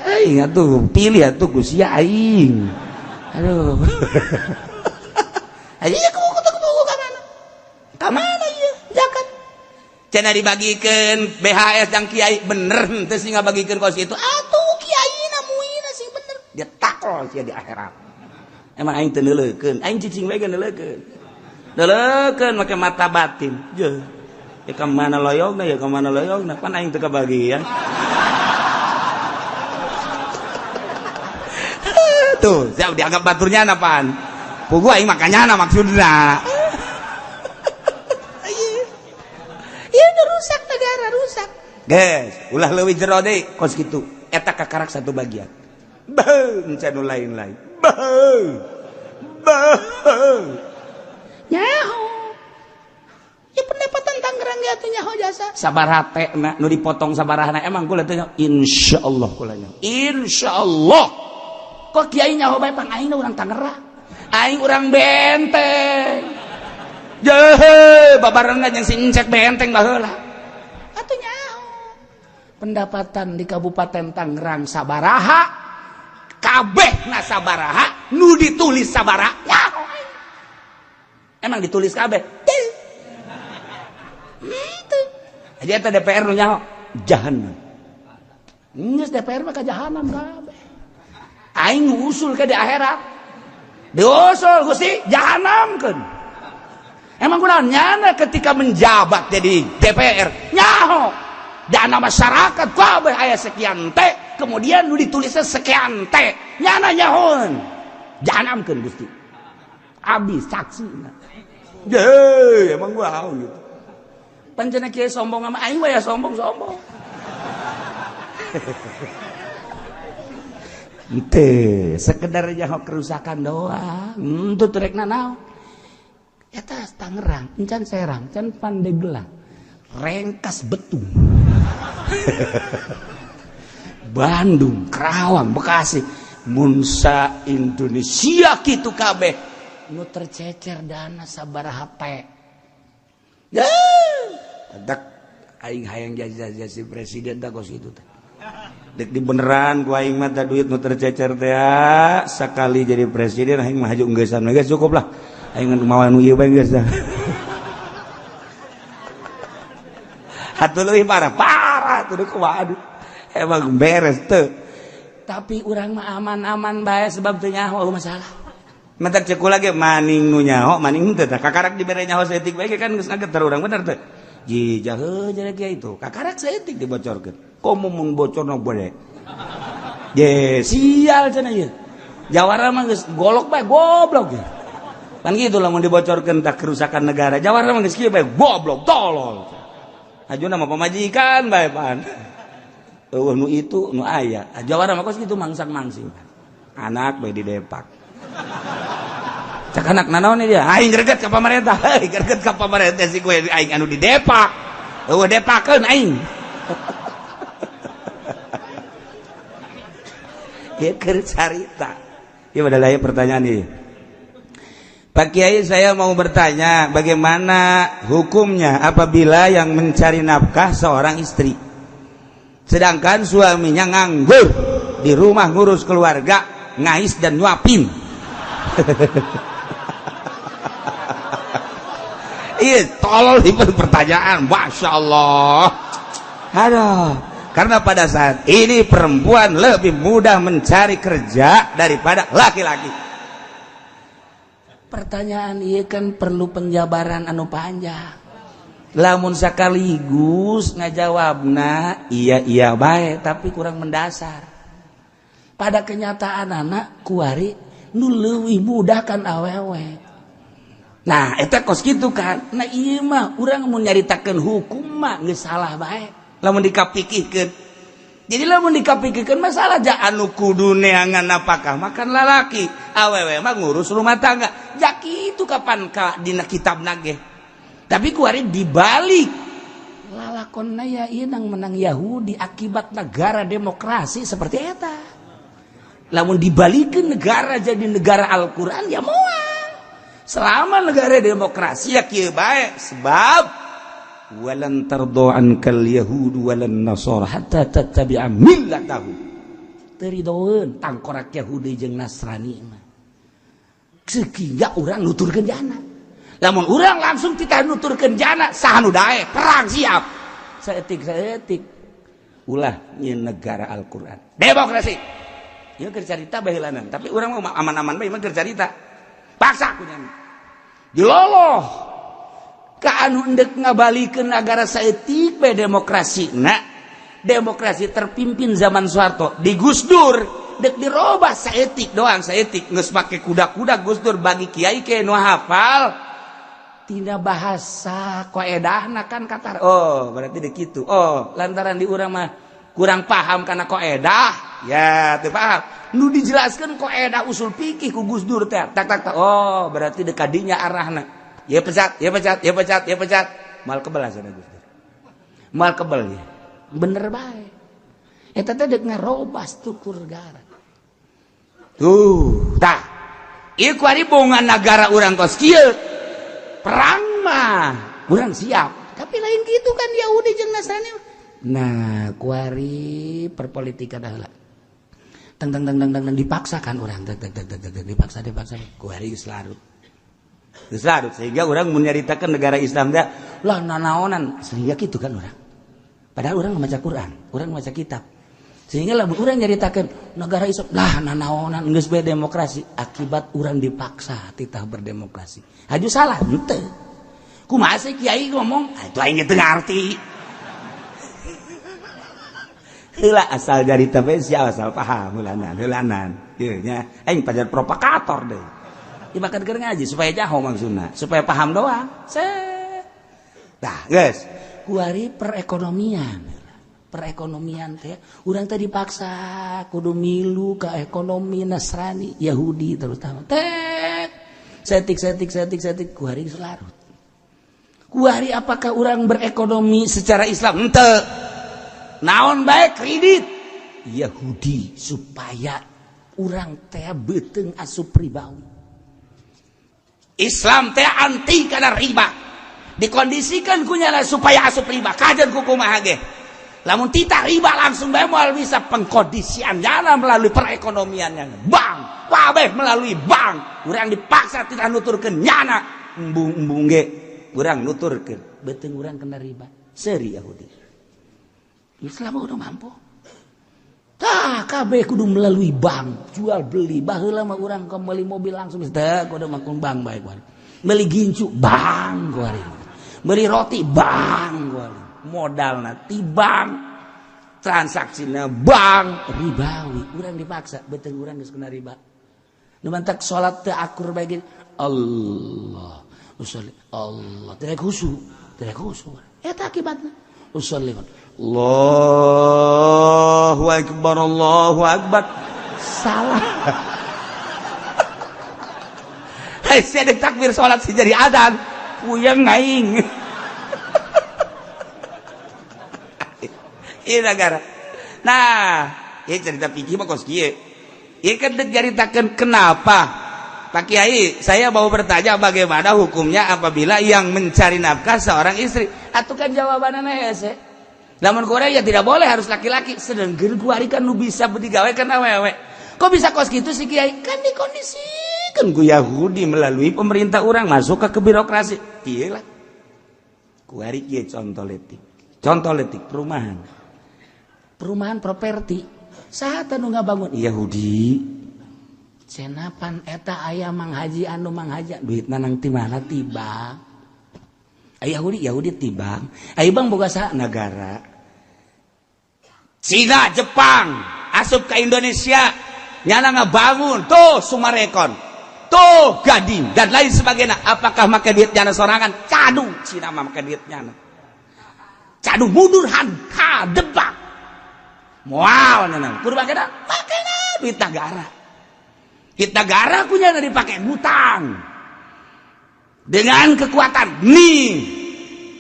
Aing atuh pilih atuh ku sia aing. Aduh. Ayo kubu ka mana? Ka mana ieu zakat? Cenah dibagikeun BHS jang kiai bener henteu sih ngabagikeun kos kitu. Atuh kiaina muina sing bener. Dia takol sia di akhirat. Emang aing teu neuleukeun, aing cicing bae neuleukeun. Neuleukeun make mata batin. Jeuh. Ya ka mana loyogna, ya ka mana loyogna, pan aing teu kabagian. Tuh, siap dianggap baturnya apaan? Pugu aing makanya maksudna. Ieu nu rusak negara rusak. Guys, ulah leuwih jero deui kos kitu. Eta kakarak satu bagian. Beuh, encan nu lain-lain. Beuh. Beuh. Nyaho. Ya pendapatan Tangerang ge atuh nyaho jasa sabaraha teh nu dipotong sabarahana emang kula teh insyaallah kula nyaho insyaallah. Kok kiai nyaho bae pang aing urang Tangerang, aing urang Benteng. Jehe, babarengan jeung si Encek Benteng baheula. Atuh nyaho. Pendapatan di Kabupaten Tangerang sabaraha, kabeh na sabaraha, nu ditulis sabaraha, nyaho. Emang ditulis kabeh? Itu. Jadi eta DPR nu nyaho jahanam. Geus DPR mah ka jahanam kabeh. Aing usul ke di akhirat. Diusul Gusti jahanamkeun. Emang kunaon nyana ketika menjabat jadi DPR nyaho dana masyarakat kabeh aya sekian T, kemudian nu ditulisnya sekian T, nyana nyahoeun jahanamkeun Gusti. Abis saksi. Je, emang gua gitu. Pancena kiai sombong sama aing ya sombong-sombong. Ente sekedar nyaho kerusakan doang. Henteu rek naon. Eta Tangerang, encan Serang, encan Pandeglang, Rengkas Betung. Bandung, Kerawang, Bekasi, Munsa Indonesia kitu kabeh nu tercecer dana sabaraha pe. Dak aing hayang jadi presiden dah kos kitu teh. Dek di beneran ku aing mah duit nu tercecer teh sakali jadi presiden aing mah haju geussan geus cukup lah. Aing mawa nu ieu bae geus dah. Atuh leuwih parah, parah tuh kumaha. Emang beres teu. Tapi urang mah aman-aman bae sebab teu nyaho masalah. Mentak cek kula ge maning nu nyaho, maning henteu tah kakarak dibere nyaho saeutik bae kan geus ngageter urang bener teu. Jijah heuh jadi kieu itu. Kakarak saeutik dibocorkeun. Komo mun bocorna bade. Je sial cenah ieu. Jawara mah geus golok bae goblok ge. Kan gitu lah mun dibocorkeun tah kerusakan negara. Jawara mah geus kieu bae goblok tolol. Ajuna mah pamajikan bae pan. Eueuh nu itu nu aya. Jawara mah kos kitu mangsang-mangsing. Anak bae di depak. Cak anak nanaon dia? Aing greget ka pamarentah. Heuy greget ka pamarentah si gue aing anu di depak. Eueuh depakeun aing. Ieu keur carita. Ieu adalah pertanyaan ieu. Pak Kiai, saya mau bertanya, bagaimana hukumnya apabila yang mencari nafkah seorang istri, sedangkan suaminya nganggur di rumah ngurus keluarga, ngais dan nyuapin. Iya, tolol itu pertanyaan, masya Allah. Aduh, karena pada saat ini perempuan lebih mudah mencari kerja daripada laki-laki. Pertanyaan iya kan perlu penjabaran anu panjang. Lamun sekaligus ngajawabna iya iya baik tapi kurang mendasar. Pada kenyataan anak kuari nu leuwih mudah kan awewe. Nah eta kos kitu kan. Nah ieu mah urang mun nyaritakeun hukum mah geus salah bae. Lamun dikapikihkeun. Jadi lamun dikapikirkeun masalah ja anu kudu neangan napakah makan lalaki awewe mah ngurus rumah tangga. Ja kitu kapan ka dina kitab nage. Tapi kuari dibalik lalakonna ya ieu nang menang Yahudi akibat negara demokrasi seperti eta. Lamun dibalikeun negara jadi negara Al-Qur'an ya moal. Selama negara demokrasi ya kieu bae sebab walan tardo ankal yahud walan nasara hatta tattabi'a millatahum. Teu ridoeun tangkorak Yahudi jeung Nasrani mah. Sehingga urang nuturkeun jana. Lamun urang langsung kita nuturkeun jana saha nu daek perang siap. Saeutik-saeutik ulah nyeun negara Al-Qur'an. Demokrasi. Ieu keur carita baheulanan, tapi urang mah aman-aman bae mah keur carita. Paksa ku nya. Diloloh ka anu endek ngabalikeun nagara saeutik bae demokrasi. Nah, demokrasi terpimpin zaman Soeharto di Gus Dur dek dirobah saeutik doang saeutik geus make kuda-kuda Gus Dur bagi kiai ke nu hafal tina bahasa koedahna kan katar. Oh, berarti dek kitu. Oh, lantaran di urang mah kurang paham karena koedah ya teu paham. Nu dijelaskeun koedah usul fikih ku Gus Dur teh tak tak tak. Oh, berarti dek kadinya arahna. Ya pecat, ya pecat, ya pecat, ya pecat. Moal kebel sana Gus Dur. Moal kebel ya. Bener bae. Eta teh deuk ngarobah struktur negara. Tuh, tah. Ieu kuari bongan negara urang kos kieu. Perang mah urang siap. Tapi lain gitu kan Yahudi jeung Nasrani. Nah, kuari perpolitikan heula. Teng teng teng teng teng dipaksakan urang teng teng teng teng teng dipaksa dipaksa kuari geus larut. Geus larut sehingga urang mun nyaritakeun negara Islam teh lah nanaonan sehingga kitu kan urang. Padahal urang maca Quran, urang maca kitab. Sehingga lah urang nyaritakeun negara Islam lah nanaonan geus bae demokrasi, akibat urang dipaksa titah berdemokrasi. Haju salah henteu. Kumaha sih kiai ngomong? Ah, itu aing teu ngarti. Heula asal dari tapi siapa asal paham heulanan heulanan. Ieu nya aing pajar provokator deui. Ieu bahkan keur ngaji supaya jaho maksudna, supaya paham doang. Set. Tah, geus. Kuari perekonomian. Perekonomian teh urang teh dipaksa kudu milu ke ekonomi Nasrani Yahudi terutama. Tek setik setik setik setik kuari geus larut. Kuari apakah orang berekonomi secara Islam? Henteu. Naon bae kredit Yahudi supaya urang teh beuteung asup ribawi. Islam teh anti kana riba. Dikondisikan kunyana supaya asup riba. Kajen ku kumaha ge. Lamun tita riba langsung bae moal bisa pengkondisian jana melalui perekonomiannya. Bank, kabeh melalui bank. Urang dipaksa tidak nuturkeun nyana. Embung-embung ge urang nuturkeun. Beuteung urang kena riba. Seuri Yahudi. Islam udah mampu. Tah kabeh kudu melalui bank, jual beli. Baheula mah urang meuli mobil langsung teh kudu makun bank bae kuari. Meuli gincu bank kuari. Meuli roti bank kuari. Modalna ti bank, transaksina bank, ribawi. Urang dipaksa, beuteung urang geus kena riba. Nu mantak salat teu akur bae gini. Allah, usolli Allah, teu khusyuk, teu khusyuk. Eta akibatna. Usolli Allahu akbar, Allahu akbar. Salah. Hei, sia deuk takbir salat si jadi adzan. Puyeng aing. Ieu negara. Nah, ieu cerita fikih mah kos kieu. Ieu kan deuk nyaritakeun kenapa Pak Kiai, saya mau bertanya bagaimana hukumnya apabila yang mencari nafkah seorang istri. Atuh kan jawabanna hese. Lamun Korea ya tidak boleh, harus laki-laki. Sedangkan kuari kan nu bisa digawe kan awewe. Kok bisa kos gitu sih Kiai? Kan dikondisikan ku Yahudi melalui pemerintah orang masuk ke birokrasi. Kieu lah. Kuari kieu contoh letik. Contoh letik perumahan. Perumahan properti. Saha teh nu ngabangun? Yahudi. Cenapan eta aya Mang Haji anu Mang Haji duitna nang ti mana ti bank. Aya Yahudi, Yahudi ti bank. Aya bank boga saha? Negara. Cina, Jepang asup ke Indonesia nyana ngabangun tuh Sumarekon, tuh Gading dan lain sebagainya. Apakah make duit nyana sorangan? Cadu Cina mah make duit nyana. Cadu mundur han debak. Moal nyana. Kudu make make duit negara. Duit negara punya dipakai ngutang. Dengan kekuatan nih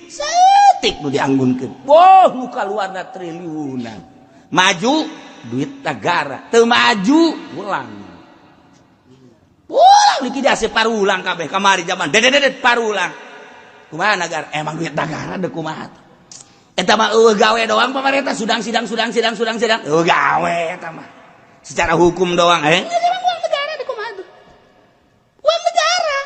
setik nu dianggunkeun. Wah, nu kaluarna triliunan. Maju duit negara, teu maju ulang. Ulang likuidasi parulang kabeh kamari zaman dedededet parulang. Kumaha negara? Emang duit negara deuk kumaha teh? Eta mah eueuh gawe doang pemerintah sudang sidang sudang sidang sudang sidang. Eueuh gawe eta mah. Secara hukum doang Emang uang negara deuk kumaha tuh? Uang negara.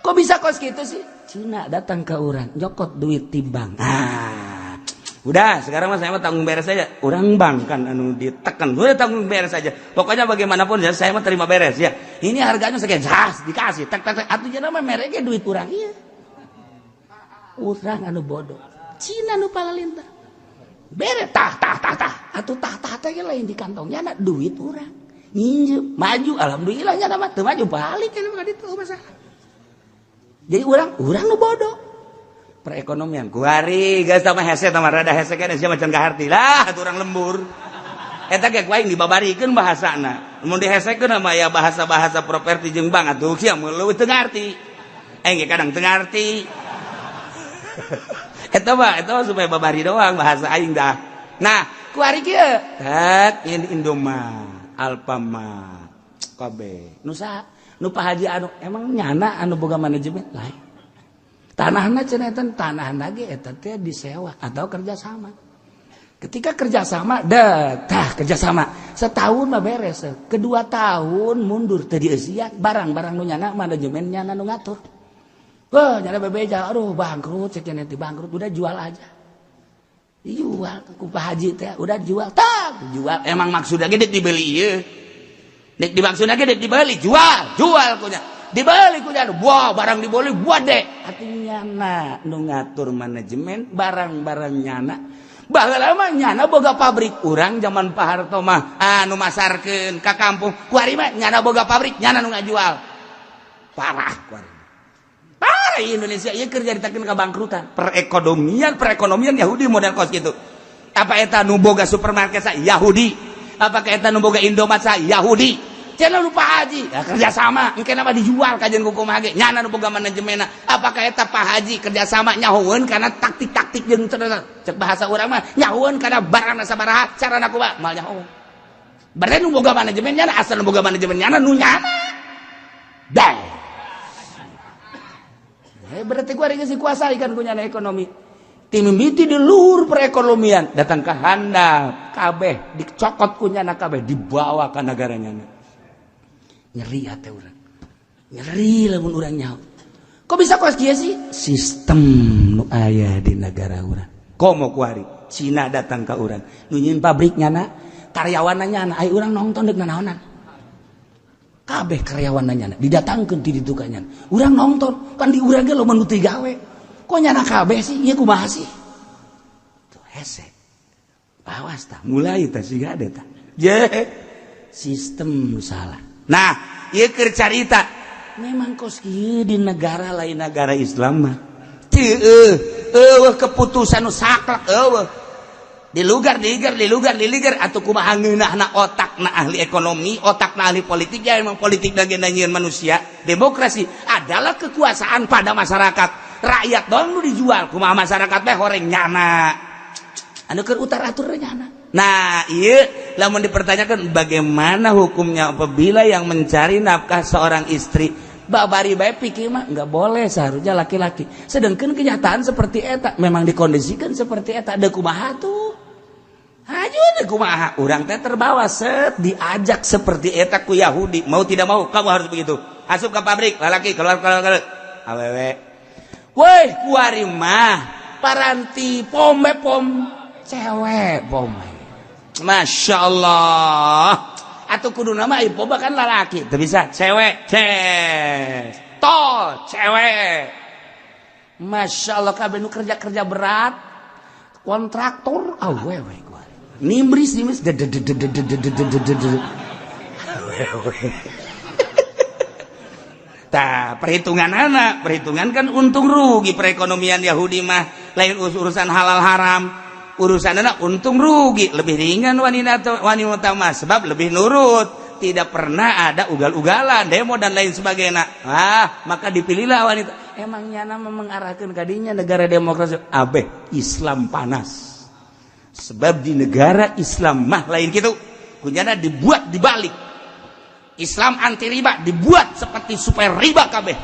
Kok bisa kos gitu sih? Cina datang ke urang, nyokot duit ti bank. Ah. Udah, sekarang mah saya mah tanggung beres saja. Orang bank kan anu ditekan, udah tanggung beres saja. Pokoknya bagaimanapun ya saya mah terima beres ya. Ini harganya sekian, jas dikasih. Tek tek tek. Atuh cenah mah mereka duit urang ieu. Urang anu bodoh. Cina nu palalintah. Bere tah tah tah tah. Atuh tah tah teh lain di kantongnya na duit urang. Nginjem, maju alhamdulillah nya mah teu maju balik kan mah ditu masalah. Jadi urang nu bodoh. Perekonomian kuari geus tah mah hese tah mah rada hese keneh sia macan kaharti lah atuh urang lembur. Eta ge ku aing dibabarikeun bahasana. Mun dihesekeun mah ya bahasa-bahasa properti jeung bank atuh sia mah leuwih teu ngarti. Aing ge kadang teu ngarti. Eta mah supaya babari doang bahasa aing dah. Nah, kuari kieu tek ini Indomart, Alfamart, kabeh nu saha nu Pak Haji, anu emang nyana anu boga manajemen? Lain. Tanahna cenah eta, tanahna ge eta teh disewa atau kerjasama. Ketika kerjasama dah, tah kerjasama setahun mah beres, kedua tahun mundur, tadi dieusian barang-barang nu nyana, manajemen nyana nu ngatur. Wah, nyana bebeja, aduh bangkrut, cek nanti bangkrut, udah jual aja. Dijual ku Pak Haji teh, udah jual, tak jual. Emang maksudnya gede dibeli ieu. Dek dimaksudnya gede dibeli, jual, jual kunya. Dibeli kunya, wah barang dibeli buat deh. Artinya nyana nu ngatur manajemen barang-barang nyana. Baheula mah nyana boga pabrik, urang zaman Pak Harto mah anu masarkeun ka kampung. Kuari mah nyana boga pabrik, nyana nu ngajual. Parah kuari. Parah Indonesia ieu keur nyaritakeun kabangkrutan. Perekonomian, perekonomian Yahudi model kos gitu. Apa eta nu boga supermarket sa Yahudi? Apakah eta nu boga Indomaret sa Yahudi? Cenah lupa haji, ya, kerjasama, engke nama dijual kajian kumaha ge, nyana nu boga manajemenna. Apakah eta Pak Haji kerjasama nyahoeun karena taktik-taktik jeung cek bahasa urang mah nyahoeun karena barang sabaraha, carana kumaha, mal nyahoeun. Berarti nu boga manajemen nyana, asal nu boga manajemen nyana nu nyana. Dah. Berarti gua geus dikuasai kan ku nyana ekonomi. Timimiti di luhur perekonomian datang ke handap kabeh dicokot ku nyana, kabeh dibawa ke negara nyana. Nyeri hati urang, nyeri lamun urang nyaho kok bisa kos kieu sih sistem nu aya di negara urang. Komo kuari Cina datang ke urang nu nyieun pabrik nyana, karyawan nyana, ai urang nonton deuk nanaonan? Kabeh karyawan nyana didatangkeun ti ditu ka nyana, urang nonton kan di urang ge loba nu teu gawe. Kok nyana kabeh sih? Ieu kumaha sih? Tuh hese, awas tah, mulai tah siga ada tah je sistem salah. Nah, ieu keur carita memang kos kieu di negara lain, negara Islam mah teu eueuh keputusan nu saklek, eueuh dilugar diiger, dilugar diliger atau kumaha ngeunahna otakna ahli ekonomi, otakna ahli politik. Ya emang politik bagian nyieun manusia. Demokrasi adalah kekuasaan pada masyarakat, rakyat dong nu dijual. Kumaha masyarakat teh horeng nyana, anu keur utar atur nyana. Nah, iya, lamun dipertanyakan bagaimana hukumnya apabila yang mencari nafkah seorang istri, babari bae pikir mah nggak boleh, seharusnya laki-laki. Sedangkan kenyataan seperti eta memang dikondisikan seperti eta, ada kumaha tuh? Ayo deh kumaha? Urang teh terbawa set diajak seperti eta ku Yahudi. Mau tidak mau kamu harus begitu. Asup ke pabrik, laki keluar keluar keluar. Awewe. Woi, kuari mah paranti pome pom cewek pome. Masya Allah. Atau kudu nama ibu kan lalaki. Tuh bisa cewek, ces. Tol cewek. Masya Allah, kabeh nu kerja-kerja berat. Kontraktor awewe gua. Nimbris nimbris awewe. Tah, perhitungan anak, perhitungan kan untung rugi. Perekonomian Yahudi mah lain urusan halal haram, urusan anak untung rugi. Lebih ringan wanita atau wanita mah sebab lebih nurut, tidak pernah ada ugal-ugalan, demo dan lain sebagainya. Ah, maka dipilihlah wanita. Emangnya nama mengarahkan kadinya negara demokrasi abeh Islam panas, sebab di negara Islam mah lain gitu. Kunyana dibuat dibalik. Islam anti riba dibuat seperti supaya riba kabeh.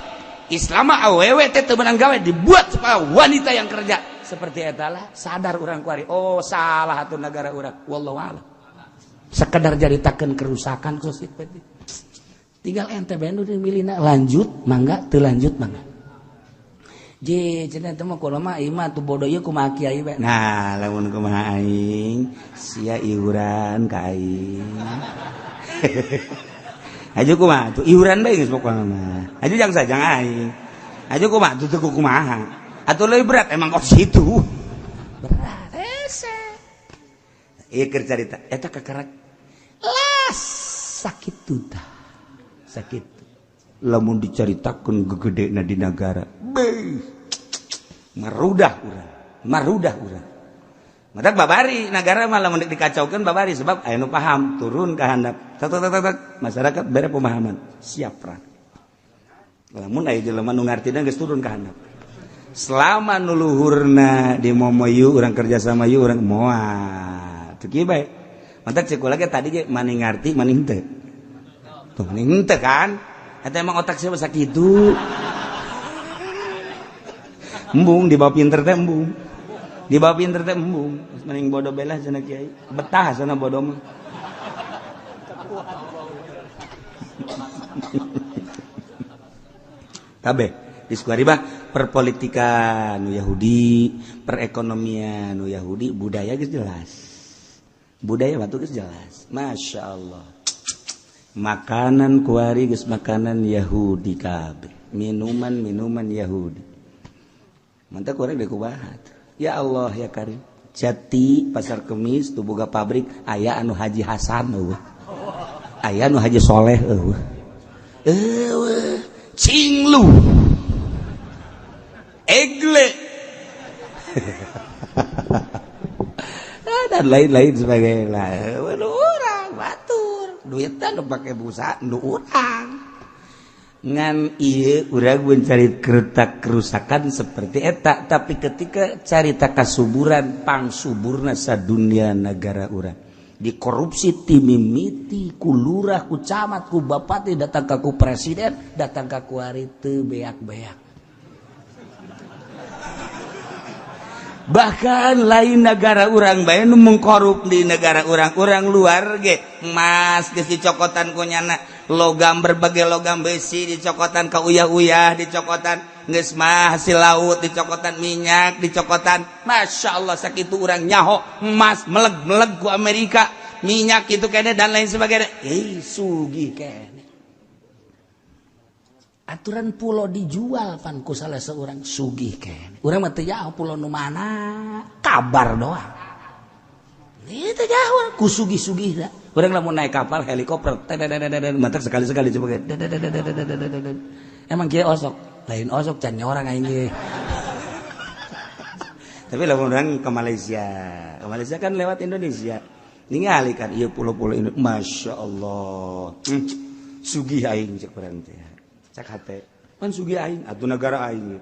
Islam mah awewe teh teu meunang gawe, dibuat supaya wanita yang kerja. Seperti etalah sadar urang kuari. Oh, salah atuh negara urang. Wallahu a'lam. Sekedar jaritakeun kerusakan sosial. Tinggal ente bae nu milihna, lanjut mangga, teu lanjut mangga. Je cenah teh mah kulo mah ieu mah tuh bodoh, ieu kumaha kiai bae. Nah, lamun kumaha aing sia iuran ka aing. Aju kumaha tuh iuran bae geus pokona mah. Aju jang sajang aing. Aju kumaha tuh teu kumaha. Atuh leuwih berat emang kok situ. Berat hese. Ieu keur carita eta kakarak las sakit tuh tah. Sakit. Lamun dicaritakeun gegedena di negara. Beuh. Marudah urang, marudah urang. Matak babari negara malah mun dikacaukeun babari, sebab aya nu paham turun ke handap. Tak tak tak tak, masyarakat bere pemahaman, siap perang. Lamun aya jelema nu ngartina geus turun ke handap. Selama nu luhurna di momoyu urang kerja sama yuk, urang moal. Teu kieu bae. Mantak cek kula ge tadi ge maning ngarti maning teu. Tuh maning teu kan? Eta emang otak siapa sakitu. Embung dibawa pinter teh embung. Dibawa pinter teh embung. Mending bodoh belah cenah kiai. Betah sana bodoh mah. Kabeh di Sukaribah perpolitikan nu Yahudi, perekonomian nu Yahudi, budaya geus jelas. Budaya batu geus jelas. Masya Allah. Makanan kuari geus makanan Yahudi kabeh. Minuman-minuman Yahudi. Mantap kurang dikubahat. Ya Allah ya Karim. Jati Pasar Kemis tuh boga pabrik aya anu Haji Hasan eueuh. Aya anu Haji Soleh eueuh. Eueuh, cinglu. Egle. Dan lain-lain sebagainya. Nu urang batur. Duitna nu pake busa nu urang. Ngan ieu urang mencari keretak kerusakan seperti eta, tapi ketika carita kasuburan pangsuburna sadunia negara urang dikorupsi timimiti ku lurah ku camat ku bupati datang ka ku presiden datang ka ku ari teu beak-beak. Bahkan lain negara urang bae nu mengkorup di negara urang-urang luar ge emas geus dicokotan ku nyana, logam berbagai logam besi dicokotan ka uyah-uyah dicokotan, geus mah hasil laut dicokotan, minyak dicokotan. Masya Allah sakitu urang nyaho emas meleg-meleg ku Amerika, minyak itu kene dan lain sebagainya. Sugih kene. Aturan pulau dijual pan ku salah seorang sugih kene. Urang mah teu jauh pulau nu mana, kabar doang. Ieu teu jauh ku sugih-sugih da. Urang lamun naik kapal helikopter mantak sekali-sekali coba. Emang kieu osok, lain osok can nyorang aing ge. Tapi lamun urang ke Malaysia kan lewat Indonesia. Ningali kan ieu pulau-pulau Indonesia, Masya Allah. Sugih aing cek urang teh. Cek hate. Pan sugih aing atuh negara aing.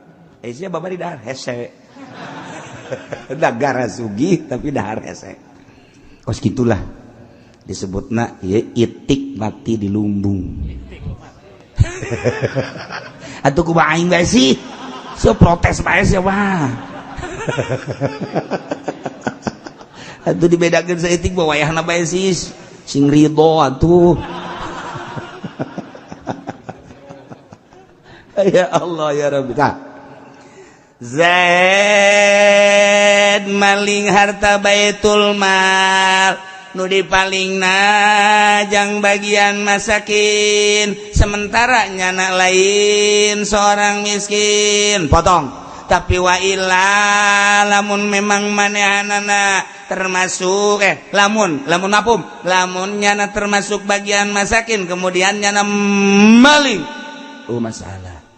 Sia babari dahar hese. Negara sugih tapi dahar hese. Kos gitulah disebutna ieu itik mati di lumbung. Atuh kumaha aing bae sih? So protes bae sia mah. Atuh dibedakeun saeutik mah wayahna bae sih sing ridho atuh. Ya Allah ya Rabbi. Tah. Zaid maling harta Baitul Mal nu dipalingna jang bagian masakin, sementara nyana lain seorang miskin potong. Tapi wa illa lamun memang manehanana termasuk lamun lamun mapum lamun nyana termasuk bagian masakin kemudian nyana maling, oh masalah.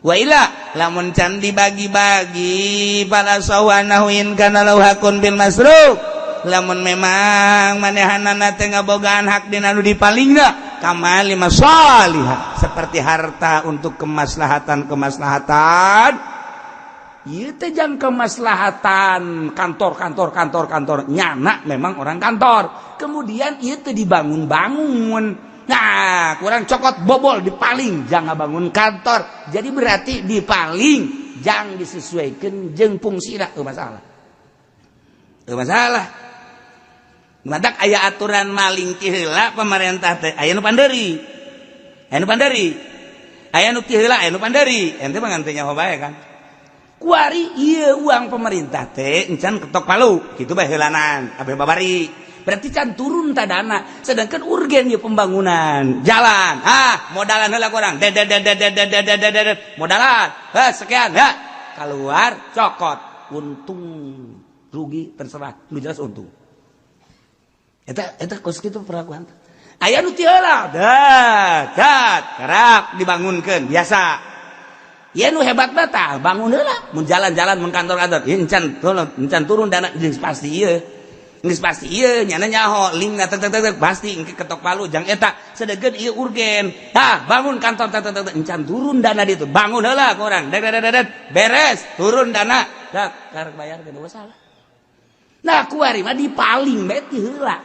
Wa illa lamun can dibagi-bagi fala sawanahuin kana lahu hakun bil masruk, lamun memang manehanana teh ngabogaan hak dina nu dipalingna kamali masalihah seperti harta untuk kemaslahatan-kemaslahatan. Ieu teh jang kemaslahatan kantor-kantor nyana memang orang kantor, kemudian ieu teh dibangun-bangun. Nah, kurang cokot bobol dipaling jangan bangun kantor. Jadi berarti dipaling jangan disesuaikan jeung fungsina teu masalah. Teu masalah. Madak aya aturan maling ti heula pemerintah teh aya nu panderi. Aya nu panderi. Aya nu ti heula aya nu panderi. Ente mah ngan teu nyaho bae kan. Kuari ieu uang pemerintah teh encan ketok palu kitu bae heulanan abeh babari. Berarti can turun ta dana, sedangkan urgen ya pembangunan jalan, ah modalan heula kurang, modalan, ha sekian, ha keluar cokot, untung rugi terserah, nu jelas untung. Eta eta kos kitu perlakuan. Aya nu ti heula, dat, kerak dibangunkeun biasa. Ya nu hebat mah tah bangun heula, mun jalan-jalan mun kantor-kantor, ieu encan turun dana geus pasti ieu. Geus pasti ieu nyana nyaho linkna tek tek tek pasti engke ketok palu jang eta sedeukeun ieu urgen. Tah bangun kantor tek tek tek encan turun dana ditu. Bangun heula ku urang. Dek dek dek beres turun dana. Dak karek bayar teu salah. Nah kuari mah dipaling bae ti heula.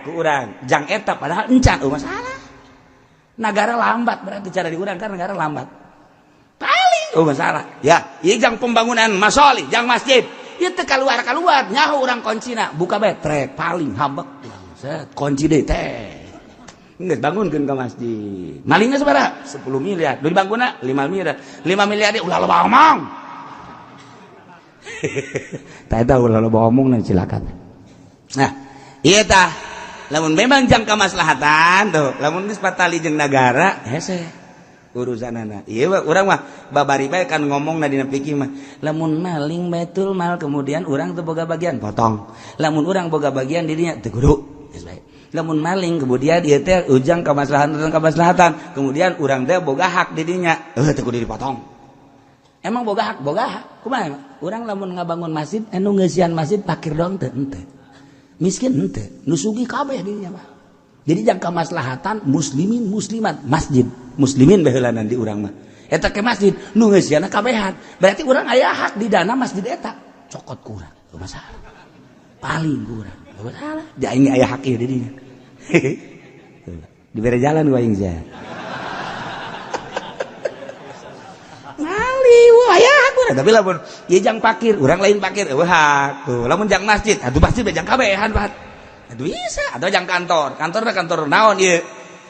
Ku urang jang eta padahal encan eueuh masalah. Negara lambat berarti cara di urang kan negara lambat. Paling eueuh masalah. Ya, ieu jang pembangunan masolih, jang masjid. Ieu teu kaluar-kaluar nyaho urang kuncina, buka bae trek paling habek. Set kunci deui teh. Geus bangunkeun ka masjid. Malingna sabaraha? 10 miliar. Nu dibangunna 5 miliar. 5 miliar ulah loba omong. Tah eta ulah loba omong silakan. Nah, ieu tah lamun memang jang kamaslahatan tuh, lamun geus patali jeung nagara hese urusanana. Ieu urang mah babari bae kan ngomongna dina fikih mah, lamun maling baitul mal kemudian urang teu boga bagian potong. Lamun urang boga bagian dirinya teu kudu geus bae. Lamun maling kemudian ieu teh ujang kamaslahatan kamaslahatan, kemudian urang teh boga hak didinya, teu kudu dipotong. Emang boga hak, boga hak. Kumaha emang? Urang lamun ngabangun masjid, anu ngeusian masjid pakir doang teu henteu. Miskin henteu, nu sugih kabeh dinya mah. Jadi jang kamaslahatan muslimin muslimat masjid, muslimin baheulanan di urang mah. Eta ke masjid nu ngeusianna kabehan. Berarti urang aya hak di dana masjid eta. Cokot ku urang, teu masalah. Paling ku urang, teu masalah. Di aing aya hak ieu di dinya. Dibere jalan ku aing sia. Mali, wah aya hak urang. Tapi lamun ieu jang pakir, urang lain pakir, eueuh hak. Tuh, lamun jang masjid, atuh masjid jang kabehan, Pak. Atuh bisa, atau jang kantor. Kantor mah kantor naon ieu?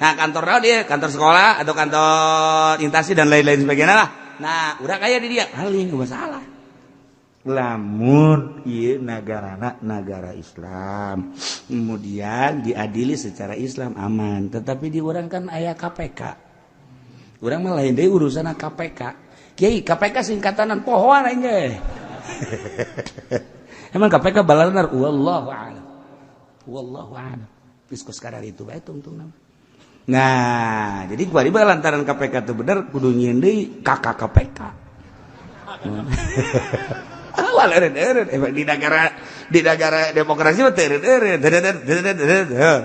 Nah, kantor naon ieu? Kantor sekolah atau kantor instansi dan lain-lain sebagainya lah. Nah, urang aya di dia, paling masalah. Lamun ieu nagarana nagara Islam, kemudian diadili secara Islam aman. Tetapi di urang kan aya KPK. Urang mah lain deui urusan KPK. Kiai, KPK singkatanan pohoan aing ge. Emang KPK balanar wallahu a'lam. Wallahu a'lam. Geus kos kadar itu bae tungtungna. Nah, jadi gua di lantaran KPK itu bener kudu nyieun deui KK KPK. Awal eureun emang di negara demokrasi mah teu eureun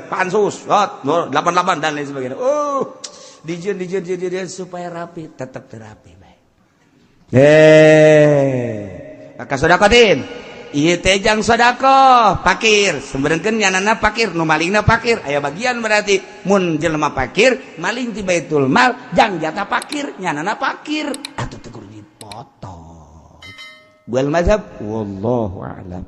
pansus 88 dan lain sebagainya. Oh, dijieun dijieun dijieun supaya rapi, tetap terapi bae. Maka sodakotin. Ieu teh jang sodakoh pakir, sebenarnya nyanana pakir, nu malingna pakir, aya bagian berarti mun jelema pakir, maling ti baitul mal, jang jatah pakir, nyanana pakir, atuh teu kudu dipotong. Wal mazhab wallahu a'lam.